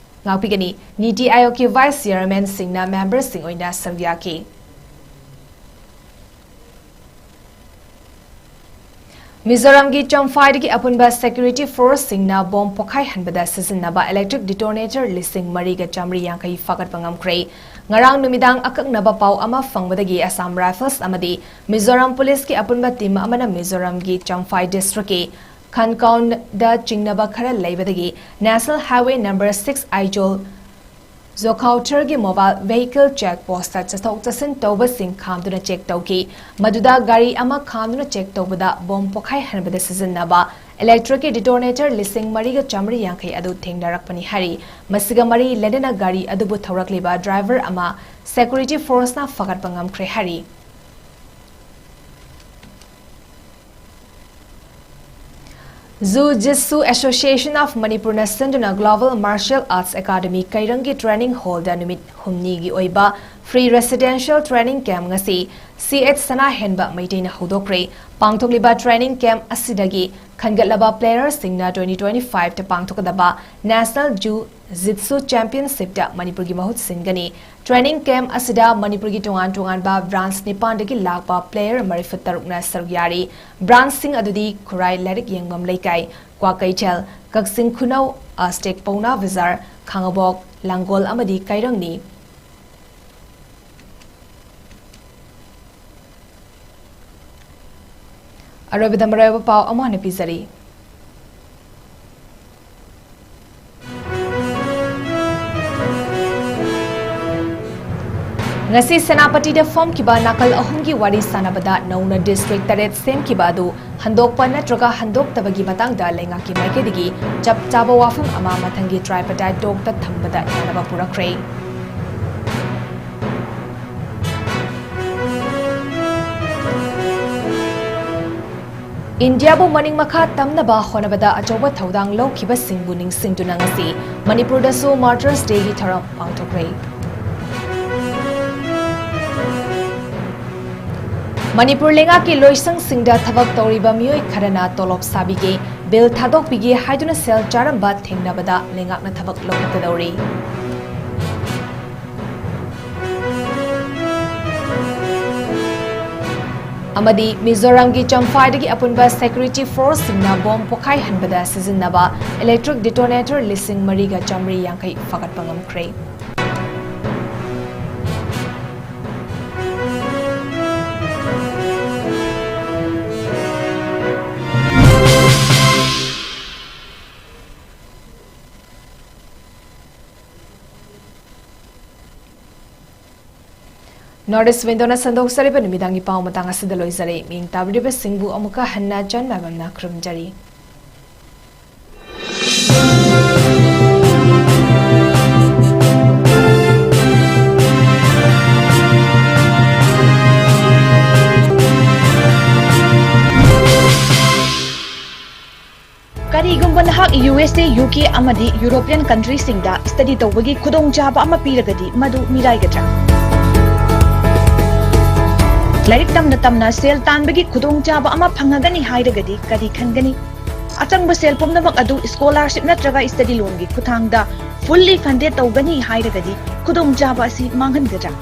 ꯉꯥꯛꯄꯤꯒꯅꯤ, NITI Aayogꯀꯤ Vice Chairmanꯁꯤꯡꯅ memberꯁꯤꯡ ꯑꯣꯏꯅ ꯁꯔꯨꯛ ꯌꯥꯈꯤ꯫ ꯃꯤꯖꯣꯔꯥꯝꯒꯤ ꯆꯝꯐꯥꯏꯗꯒꯤ ꯑꯄꯨꯟꯕ security forceꯁꯤꯡꯅ bomb ꯄꯣꯈꯥꯏꯍꯟꯕꯗ ꯁꯤꯖꯤꯟꯅꯕ electric detonator ꯂꯤꯁꯤꯡ ꯃꯔꯤꯒ ꯆꯥꯃꯔꯤ ꯌꯥꯡꯈꯩ ꯐꯥꯒꯠꯄ ꯉꯝꯈ꯭ꯔꯦ꯫ ꯉꯔꯥꯡ ꯅꯨꯃꯤꯗꯥꯡ ꯑꯀꯛꯅꯕ ꯄꯥꯎ ꯑꯃ ꯐꯪꯕꯗꯒꯤ Assam Rifles ꯑꯃꯗꯤ ꯃꯤꯖꯣꯔꯥꯝ ꯄꯨꯂꯤꯁꯀꯤ ꯑꯄꯨꯟꯕ team ꯑꯃꯅ ꯃꯤꯖꯣꯔꯥꯝꯒꯤ ꯆꯝꯐꯥꯏ districtꯀꯤ ꯈꯟꯀꯥꯎꯟꯗ ꯆꯤꯡꯅꯕ ꯈꯔ ꯂꯩꯕꯗꯒꯤ National Highway number six Aizawl ꯖꯣꯈꯥꯎꯊꯔꯒꯤ mobile vehicle check postꯇ ꯆꯠꯊꯣꯛ ꯆꯠꯁꯤꯟ ꯇꯧꯕꯁꯤꯡ ꯈꯥꯝꯗꯨꯅ check ꯇꯧꯈꯤ꯫ ꯃꯗꯨꯗ ꯒꯥꯔꯤ ꯑꯃ ꯈꯥꯝꯗꯨꯅ check ꯇꯧꯕꯗ bomb ꯄꯣꯈꯥꯏꯍꯟꯕꯗ ꯁꯤꯖꯤꯟꯅꯕ electricꯀꯤ detonator ꯂꯤꯁꯤꯡ ꯃꯔꯤꯒ ꯆꯥꯃꯔꯤ ꯌꯥꯡꯈꯩ ꯑꯗꯨ ꯊꯦꯡꯅꯔꯛꯄꯅꯤ ꯍꯥꯏꯔꯤ꯫ ꯃꯁꯤꯒ ꯃꯔꯤ ꯂꯩꯅꯅ ꯒꯥꯔꯤ ꯑꯗꯨꯕꯨ ꯊꯧꯔꯛꯂꯤꯕ driver ꯑꯃ security forceꯅ ꯐꯥꯒꯠꯄ ꯉꯝꯈ꯭ꯔꯦ ꯍꯥꯏꯔꯤ꯫ Jiu Jitsu Association of Manipurꯅ ꯁꯤꯟꯗꯨꯅ Global Martial Arts Academy ꯀꯩꯔꯪꯒꯤ training hallꯗ ꯅꯨꯃꯤꯠ ꯍꯨꯝꯅꯤꯒꯤ ꯑꯣꯏꯕ free residential training camp ꯉꯁꯤ C H ꯁꯅꯥꯍꯦꯟꯕ ꯃꯩꯇꯩꯅ ꯍꯧꯗꯣꯛꯈ꯭ꯔꯦ꯫ ꯄꯥꯡꯊꯣꯛꯂꯤꯕ training camp ꯑꯁꯤꯗꯒꯤ ꯈꯟꯒꯠꯂꯕ playerꯁꯤꯡꯅ twenty twenty-fiveꯇ ꯄꯥꯡꯊꯣꯛꯀꯗꯕ National Jiu Jitsu Championshipꯇ ꯃꯅꯤꯄꯨꯔꯒꯤ ꯃꯍꯨꯠ ꯁꯤꯟꯒꯅꯤ꯫ Training camp ꯑꯁꯤꯗ ꯃꯅꯤꯄꯨꯔꯒꯤ ꯇꯣꯉꯥꯟ ꯇꯣꯉꯥꯟꯕ branch ꯅꯤꯄꯥꯟꯗꯒꯤ ꯂꯥꯛꯄ player ꯃꯔꯤꯐꯨꯇꯔꯨꯛꯅ ꯁꯔꯨꯛ ꯌꯥꯔꯤ꯫ Branchꯁꯤꯡ ꯑꯗꯨꯗꯤ ꯈꯨꯔꯥꯏ ꯂꯥꯏꯔꯤꯛ ꯌꯦꯡꯐꯝ ꯂꯩꯀꯥꯏ, ꯀ꯭ꯋꯥꯀꯩꯊꯦꯜ, ꯀꯛꯆꯤꯡ ꯈꯨꯅꯧ, ꯑꯁꯇꯦꯛ ꯄꯥꯎꯅꯥ ꯕꯖꯥꯔ, ꯈꯥꯉꯕꯣꯛ, ꯂꯥꯡꯒꯣꯜ ꯑꯃꯗꯤ ꯀꯩꯔꯪꯅꯤ꯫ ꯑꯔꯣꯏꯕꯗ ꯃꯔꯨꯑꯣꯏꯕ ꯄꯥꯎ ꯑꯃꯨꯛ ꯍꯟꯅ ꯄꯤꯖꯔꯤ꯫ ꯉꯁꯤ ꯁꯦꯅꯥꯄꯇꯤꯗ ꯐꯝꯈꯤꯕ ꯅꯥꯀꯜ ꯑꯍꯨꯝꯒꯤ ꯋꯥꯔꯤ ꯁꯥꯟꯅꯕꯗ ꯅꯧꯅ ꯗꯤꯁꯇ꯭ꯔꯤꯛ ꯇꯔꯦꯠ ꯁꯦꯝꯈꯤꯕ ꯑꯗꯨ ꯍꯟꯗꯣꯛꯄ ꯅꯠꯇ꯭ꯔꯒ ꯍꯟꯗꯣꯛꯇꯕꯒꯤ ꯃꯇꯥꯡꯗ ꯂꯩꯉꯥꯛꯀꯤ ꯃꯥꯏꯀꯩꯗꯒꯤ ꯆꯞ ꯆꯥꯕ ꯋꯥꯐꯝ ꯑꯃ ꯃꯊꯪꯒꯤ tripartite talkꯇ ꯊꯝꯕꯗ ꯌꯥꯅꯕ ꯄꯨꯔꯛꯈ꯭ꯔꯦ꯫ ꯏꯟꯗꯤꯌꯥꯕꯨ ꯃꯅꯤꯡ ꯃꯈꯥ ꯇꯝꯅꯕ ꯍꯣꯠꯅꯕꯗ ꯑꯆꯧꯕ ꯊꯧꯗꯥꯡ ꯂꯧꯈꯤꯕꯁꯤꯡꯕꯨ ꯅꯤꯡꯁꯤꯡꯗꯨꯅ ꯉꯁꯤ ꯃꯅꯤꯄꯨꯔꯗꯁꯨ Martyrs Dayꯒꯤ ꯊꯧꯔꯝ ꯄꯥꯡꯊꯣꯛꯈ꯭ꯔꯦ꯫ ꯃꯅꯤꯄꯨꯔ ꯂꯩꯉꯥꯛꯀꯤ ꯂꯣꯏꯁꯪꯁꯤꯡꯗ ꯊꯕꯛ ꯇꯧꯔꯤꯕ ꯃꯤꯑꯣꯏ ꯈꯔꯅ ꯇꯣꯂꯣꯞ ꯁꯥꯕꯤꯒꯦ, ꯕꯤꯜ ꯊꯥꯗꯣꯛꯄꯤꯒꯦ ꯍꯥꯏꯗꯨꯅ ꯁꯦꯜ ꯆꯥꯔꯝꯕ ꯊꯦꯡꯅꯕꯗ ꯂꯩꯉꯥꯛꯅ ꯊꯕꯛ ꯂꯧꯈꯠꯀꯗꯧꯔꯤ꯫ ꯑꯃꯗꯤ ꯃꯤꯖꯣꯔꯥꯝꯒꯤ ꯆꯝꯐꯥꯏꯗꯒꯤ ꯑꯄꯨꯟꯕ security forceꯁꯤꯡꯅ ꯕꯣꯝ ꯄꯣꯈꯥꯏꯍꯟꯕꯗ ꯁꯤꯖꯤꯟꯅꯕ electric detonator ꯂꯤꯁꯤꯡ ꯃꯔꯤꯒ ꯆꯥꯃꯔꯤ ꯌꯥꯡꯈꯩ ꯐꯥꯒꯠꯄ ꯉꯝꯈ꯭ꯔꯦ꯫ North East Windowꯅ ꯁꯟꯗꯣꯛꯆꯔꯤꯕ ꯅꯨꯃꯤꯗꯥꯡꯒꯤ ꯄꯥꯎ ꯃꯇꯥꯡ ꯑꯁꯤꯗ ꯂꯣꯏꯖꯔꯦ꯫ ꯃꯤꯡ ꯇꯥꯕꯤꯔꯤꯕꯁꯤꯡꯕꯨ ꯑꯃꯨꯛꯀ ꯍꯟꯅ ꯆꯟ ꯃꯥꯏꯕꯝꯅ ꯈꯨꯔꯨꯝꯖꯔꯤ꯫ ꯀꯔꯤꯒꯨꯝꯕ ꯅꯍꯥꯛ ꯌꯨ ꯑꯦꯁ ꯑꯦ, ꯌꯨ ꯀꯦ ꯑꯃꯗꯤ European countryꯁꯤꯡꯗ study ꯇꯧꯕꯒꯤ ꯈꯨꯗꯣꯡꯆꯥꯕ ꯑꯃ ꯄꯤꯔꯒꯗꯤ, ꯃꯗꯨ ꯃꯤꯔꯥꯏꯒꯗ꯭ꯔꯥ? ꯂꯥꯏꯔꯤꯛ ꯇꯝꯅ ꯇꯝꯅ ꯁꯦꯜ ꯇꯥꯟꯕꯒꯤ ꯈꯨꯗꯣꯡꯆꯥꯕ ꯑꯃ ꯐꯪꯉꯒꯅꯤ ꯍꯥꯏꯔꯒꯗꯤ ꯀꯔꯤ ꯈꯟꯒꯅꯤ? ꯑꯆꯪꯕ ꯁꯦꯜ ꯄꯨꯝꯅꯃꯛ ꯑꯗꯨ scholarship ꯅꯠꯇ꯭ꯔꯒ study loanꯒꯤ ꯈꯨꯠꯊꯥꯡꯗ fully funded ꯇꯧꯒꯅꯤ ꯍꯥꯏꯔꯒꯗꯤ ꯈꯨꯗꯣꯡꯆꯥꯕ ꯑꯁꯤ ꯃꯥꯡꯍꯟꯒꯗ꯭ꯔꯥ?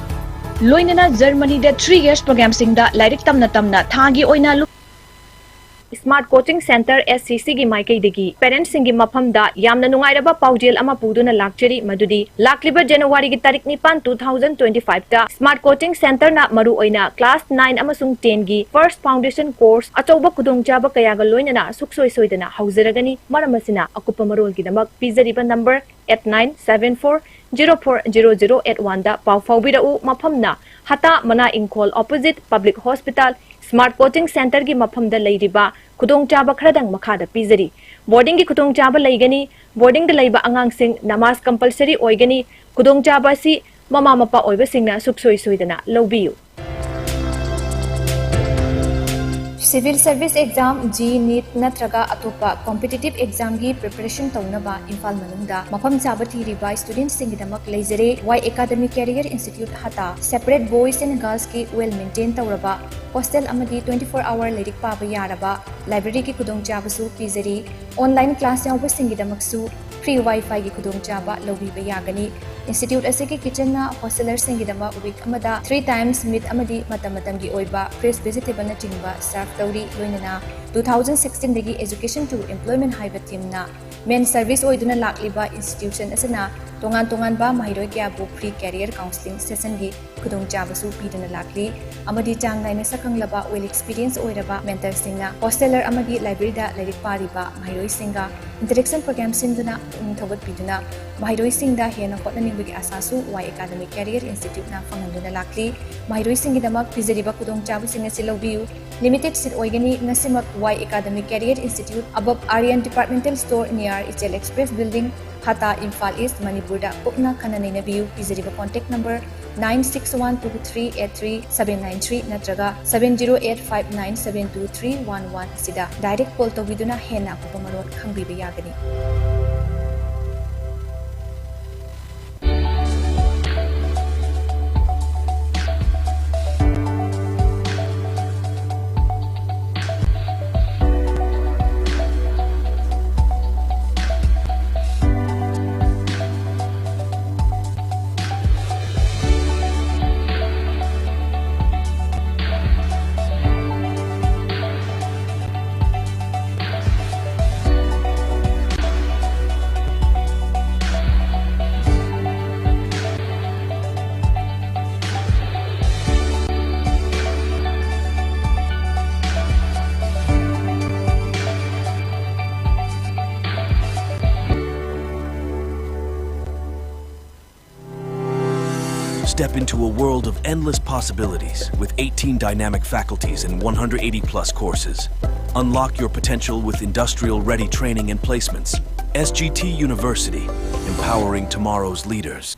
ꯂꯣꯏꯅꯅ Germanyꯗ three years programꯁꯤꯡꯗ ꯂꯥꯏꯔꯤꯛ ꯇꯝꯅ ꯇꯝꯅ ꯊꯥꯒꯤ ꯑꯣꯏꯅ ꯂꯨ- Smart Coaching Center, S C C ꯒꯤ ꯃꯥꯏꯀꯩꯗꯒꯤ parents ꯁꯤꯡꯒꯤ ꯃꯐꯝꯗ ꯌꯥꯝꯅ ꯅꯨꯡꯉꯥꯏꯔꯕ ꯄꯥꯎꯖꯦꯜ ꯑꯃ ꯄꯨꯗꯨꯅ ꯂꯥꯛꯆꯔꯤ, ꯃꯗꯨꯗꯤ ꯂꯥꯛꯂꯤꯕ January ꯒꯤ ꯇꯥꯔꯤꯛ ꯅꯤꯄꯥꯟ, two thousand twenty-five ꯇ Smart Coaching Center ꯅ ꯃꯔꯨꯑꯣꯏꯅ class nine ꯑꯃꯁꯨꯡ ten ꯒꯤ first foundation course ꯑꯆꯧꯕ ꯈꯨꯗꯣꯡꯆꯥꯕ ꯀꯌꯥꯒ ꯂꯣꯏꯅꯅ ꯁꯨꯛꯁꯣꯏ ꯁꯣꯏꯗꯅ ꯍꯧꯖꯔꯒꯅꯤ꯫ ꯃꯔꯝ ꯑꯁꯤꯅ, ꯑꯀꯨꯞꯄ ꯃꯔꯣꯜꯒꯤꯗꯃꯛ ꯄꯤꯖꯔꯤꯕ number eight nine seven four zero four zero zero eight one ꯗ ꯄꯥꯎ ꯐꯥꯎꯕꯤꯔꯛꯎ꯫ ꯃꯐꯝꯅ ꯍꯇꯥ ꯃꯅꯥ ꯏꯪꯈꯣꯜ, opposite Public Hospital, Smart Coaching Center ꯒꯤ ꯃꯐꯝꯗ ꯂꯩꯔꯤꯕ ꯈꯨꯗꯣꯡꯆꯥꯕ ꯈꯔꯗꯪ ꯃꯈꯥꯗ ꯄꯤꯖꯔꯤ꯫ Boarding ꯒꯤ ꯈꯨꯗꯣꯡꯆꯥꯕ ꯂꯩꯒꯅꯤ꯫ Boarding ꯗ ꯂꯩꯕ ꯑꯉꯥꯡꯁꯤꯡ, ꯅꯃꯥꯖ compulsory ꯑꯣꯏꯒꯅꯤ꯫ ꯈꯨꯗꯣꯡꯆꯥꯕ ꯑꯁꯤ ꯃꯃꯥ ꯃꯄꯥ ꯑꯣꯏꯕꯁꯤꯡꯅ ꯁꯨꯛꯁꯣꯏ ꯁꯣꯏꯗꯅ ꯂꯧꯕꯤꯌꯨ꯫ Civil Service Exam, JEE, NEET ꯅꯠꯇ꯭ꯔꯒ ꯑꯇꯣꯞꯄ competitive exam ꯒꯤ preparation ꯇꯧꯅꯕ ꯏꯝꯐꯥꯜ ꯃꯅꯨꯡꯗ ꯃꯐꯝ ꯆꯥꯕ ꯊꯤꯔꯤꯕ student ꯁꯤꯡꯒꯤꯗꯃꯛ ꯂꯩꯖꯔꯦ꯫ Y Academy Career Institute ꯍꯇꯥ꯫ Separate boys and girls ꯀꯤ well maintain ꯇꯧꯔꯕ hostel ꯑꯃꯗꯤ twenty-four hour ꯂꯥꯏꯔꯤꯛ ꯄꯥꯕ ꯌꯥꯔꯕ library ꯒꯤ ꯈꯨꯗꯣꯡꯆꯥꯕꯁꯨ ꯄꯤꯖꯔꯤ꯫ Online class ꯌꯥꯎꯕꯁꯤꯡꯒꯤꯗꯃꯛꯁꯨ free Wi-Fi ꯒꯤ ꯈꯨꯗꯣꯡꯆꯥꯕ ꯂꯧꯕꯤꯕ ꯌꯥꯒꯅꯤ꯫ Institute ꯑꯁꯤꯒꯤ kitchen ꯅ hosteler ꯁꯤꯡꯒꯤꯗꯃꯛ week ꯑꯃꯗ three times meat ꯑꯃꯗꯤ ꯃꯇꯝ ꯃꯇꯝꯒꯤ ꯑꯣꯏꯕ fresh vegetable ꯅꯆꯤꯡꯕ serve ꯇꯧꯔꯤ꯫ ꯂꯣꯏꯅꯅ two thousand sixteen ꯗꯒꯤ Education to Employment ꯍꯥꯏꯕ theme ꯅ main service ꯑꯣꯏꯗꯨꯅ ꯂꯥꯛꯂꯤꯕ institution ꯑꯁꯤꯅ ꯇꯣꯉꯥꯟ ꯇꯣꯉꯥꯟꯕ ꯃꯍꯩꯔꯣꯏ ꯀꯌꯥꯕꯨ free career counselling session ꯒꯤ ꯈꯨꯗꯣꯡꯆꯥꯕꯁꯨ ꯄꯤꯗꯨꯅ ꯂꯥꯛꯂꯤ꯫ ꯑꯃꯗꯤ ꯆꯥꯡ ꯅꯥꯏꯅ ꯁꯛꯈꯪꯂꯕ, well experience ꯑꯣꯏꯔꯕ mentor ꯁꯤꯡꯅ hosteler ꯑꯃꯗꯤ library ꯗ ꯂꯥꯏꯔꯤꯛ ꯄꯥꯔꯤꯕ ꯃꯍꯩꯔꯣꯏꯁꯤꯡꯒ interaction program ꯁꯤꯟꯗꯨꯅ ꯄꯨꯛꯅꯤꯡ ꯊꯧꯒꯠꯄꯤꯗꯨꯅ ꯃꯍꯩꯔꯣꯏꯁꯤꯡꯗ ꯍꯦꯟꯅ ꯍꯣꯠꯅꯅꯤꯡꯕꯒꯤ ꯑꯥꯁꯥꯁꯨ Y Academy Career Institute ꯅ ꯐꯪꯍꯟꯗꯨꯅ ꯂꯥꯛꯂꯤ꯫ ꯃꯍꯩꯔꯣꯏꯁꯤꯡꯒꯤꯗꯃꯛ ꯄꯤꯖꯔꯤꯕ ꯈꯨꯗꯣꯡꯆꯥꯕꯁꯤꯡ ꯑꯁꯤ ꯂꯧꯕꯤꯌꯨ꯫ Limited seat ꯑꯣꯏꯒꯅꯤ꯫ ꯉꯁꯤꯃꯛ Y Academy Career Institute, above Aryan Departmental Store, near Ichel Express Building, Hatta, Imphal east, ꯃꯅꯤꯄꯨꯔꯗ ꯀꯨꯞꯅ ꯈꯟꯅ ꯅꯩꯅꯕꯤꯌꯨ꯫ ꯄꯤꯖꯔꯤꯕ contact number nine six one two three eight three seven nine three ꯅꯠꯇ꯭ꯔꯒ seven zero eight five nine seven two three one one ꯑꯁꯤꯗ direct call ꯇꯧꯕꯤꯗꯨꯅ ꯍꯦꯟꯅ ꯑꯀꯨꯞꯄ ꯃꯔꯣꯜ ꯈꯪꯕꯤꯕ ꯌꯥꯒꯅꯤ꯫ Step into a world of endless possibilities with eighteen dynamic faculties and one hundred eighty plus courses. Unlock your potential with industrial ready training and placements. S G T University, empowering tomorrow's leaders.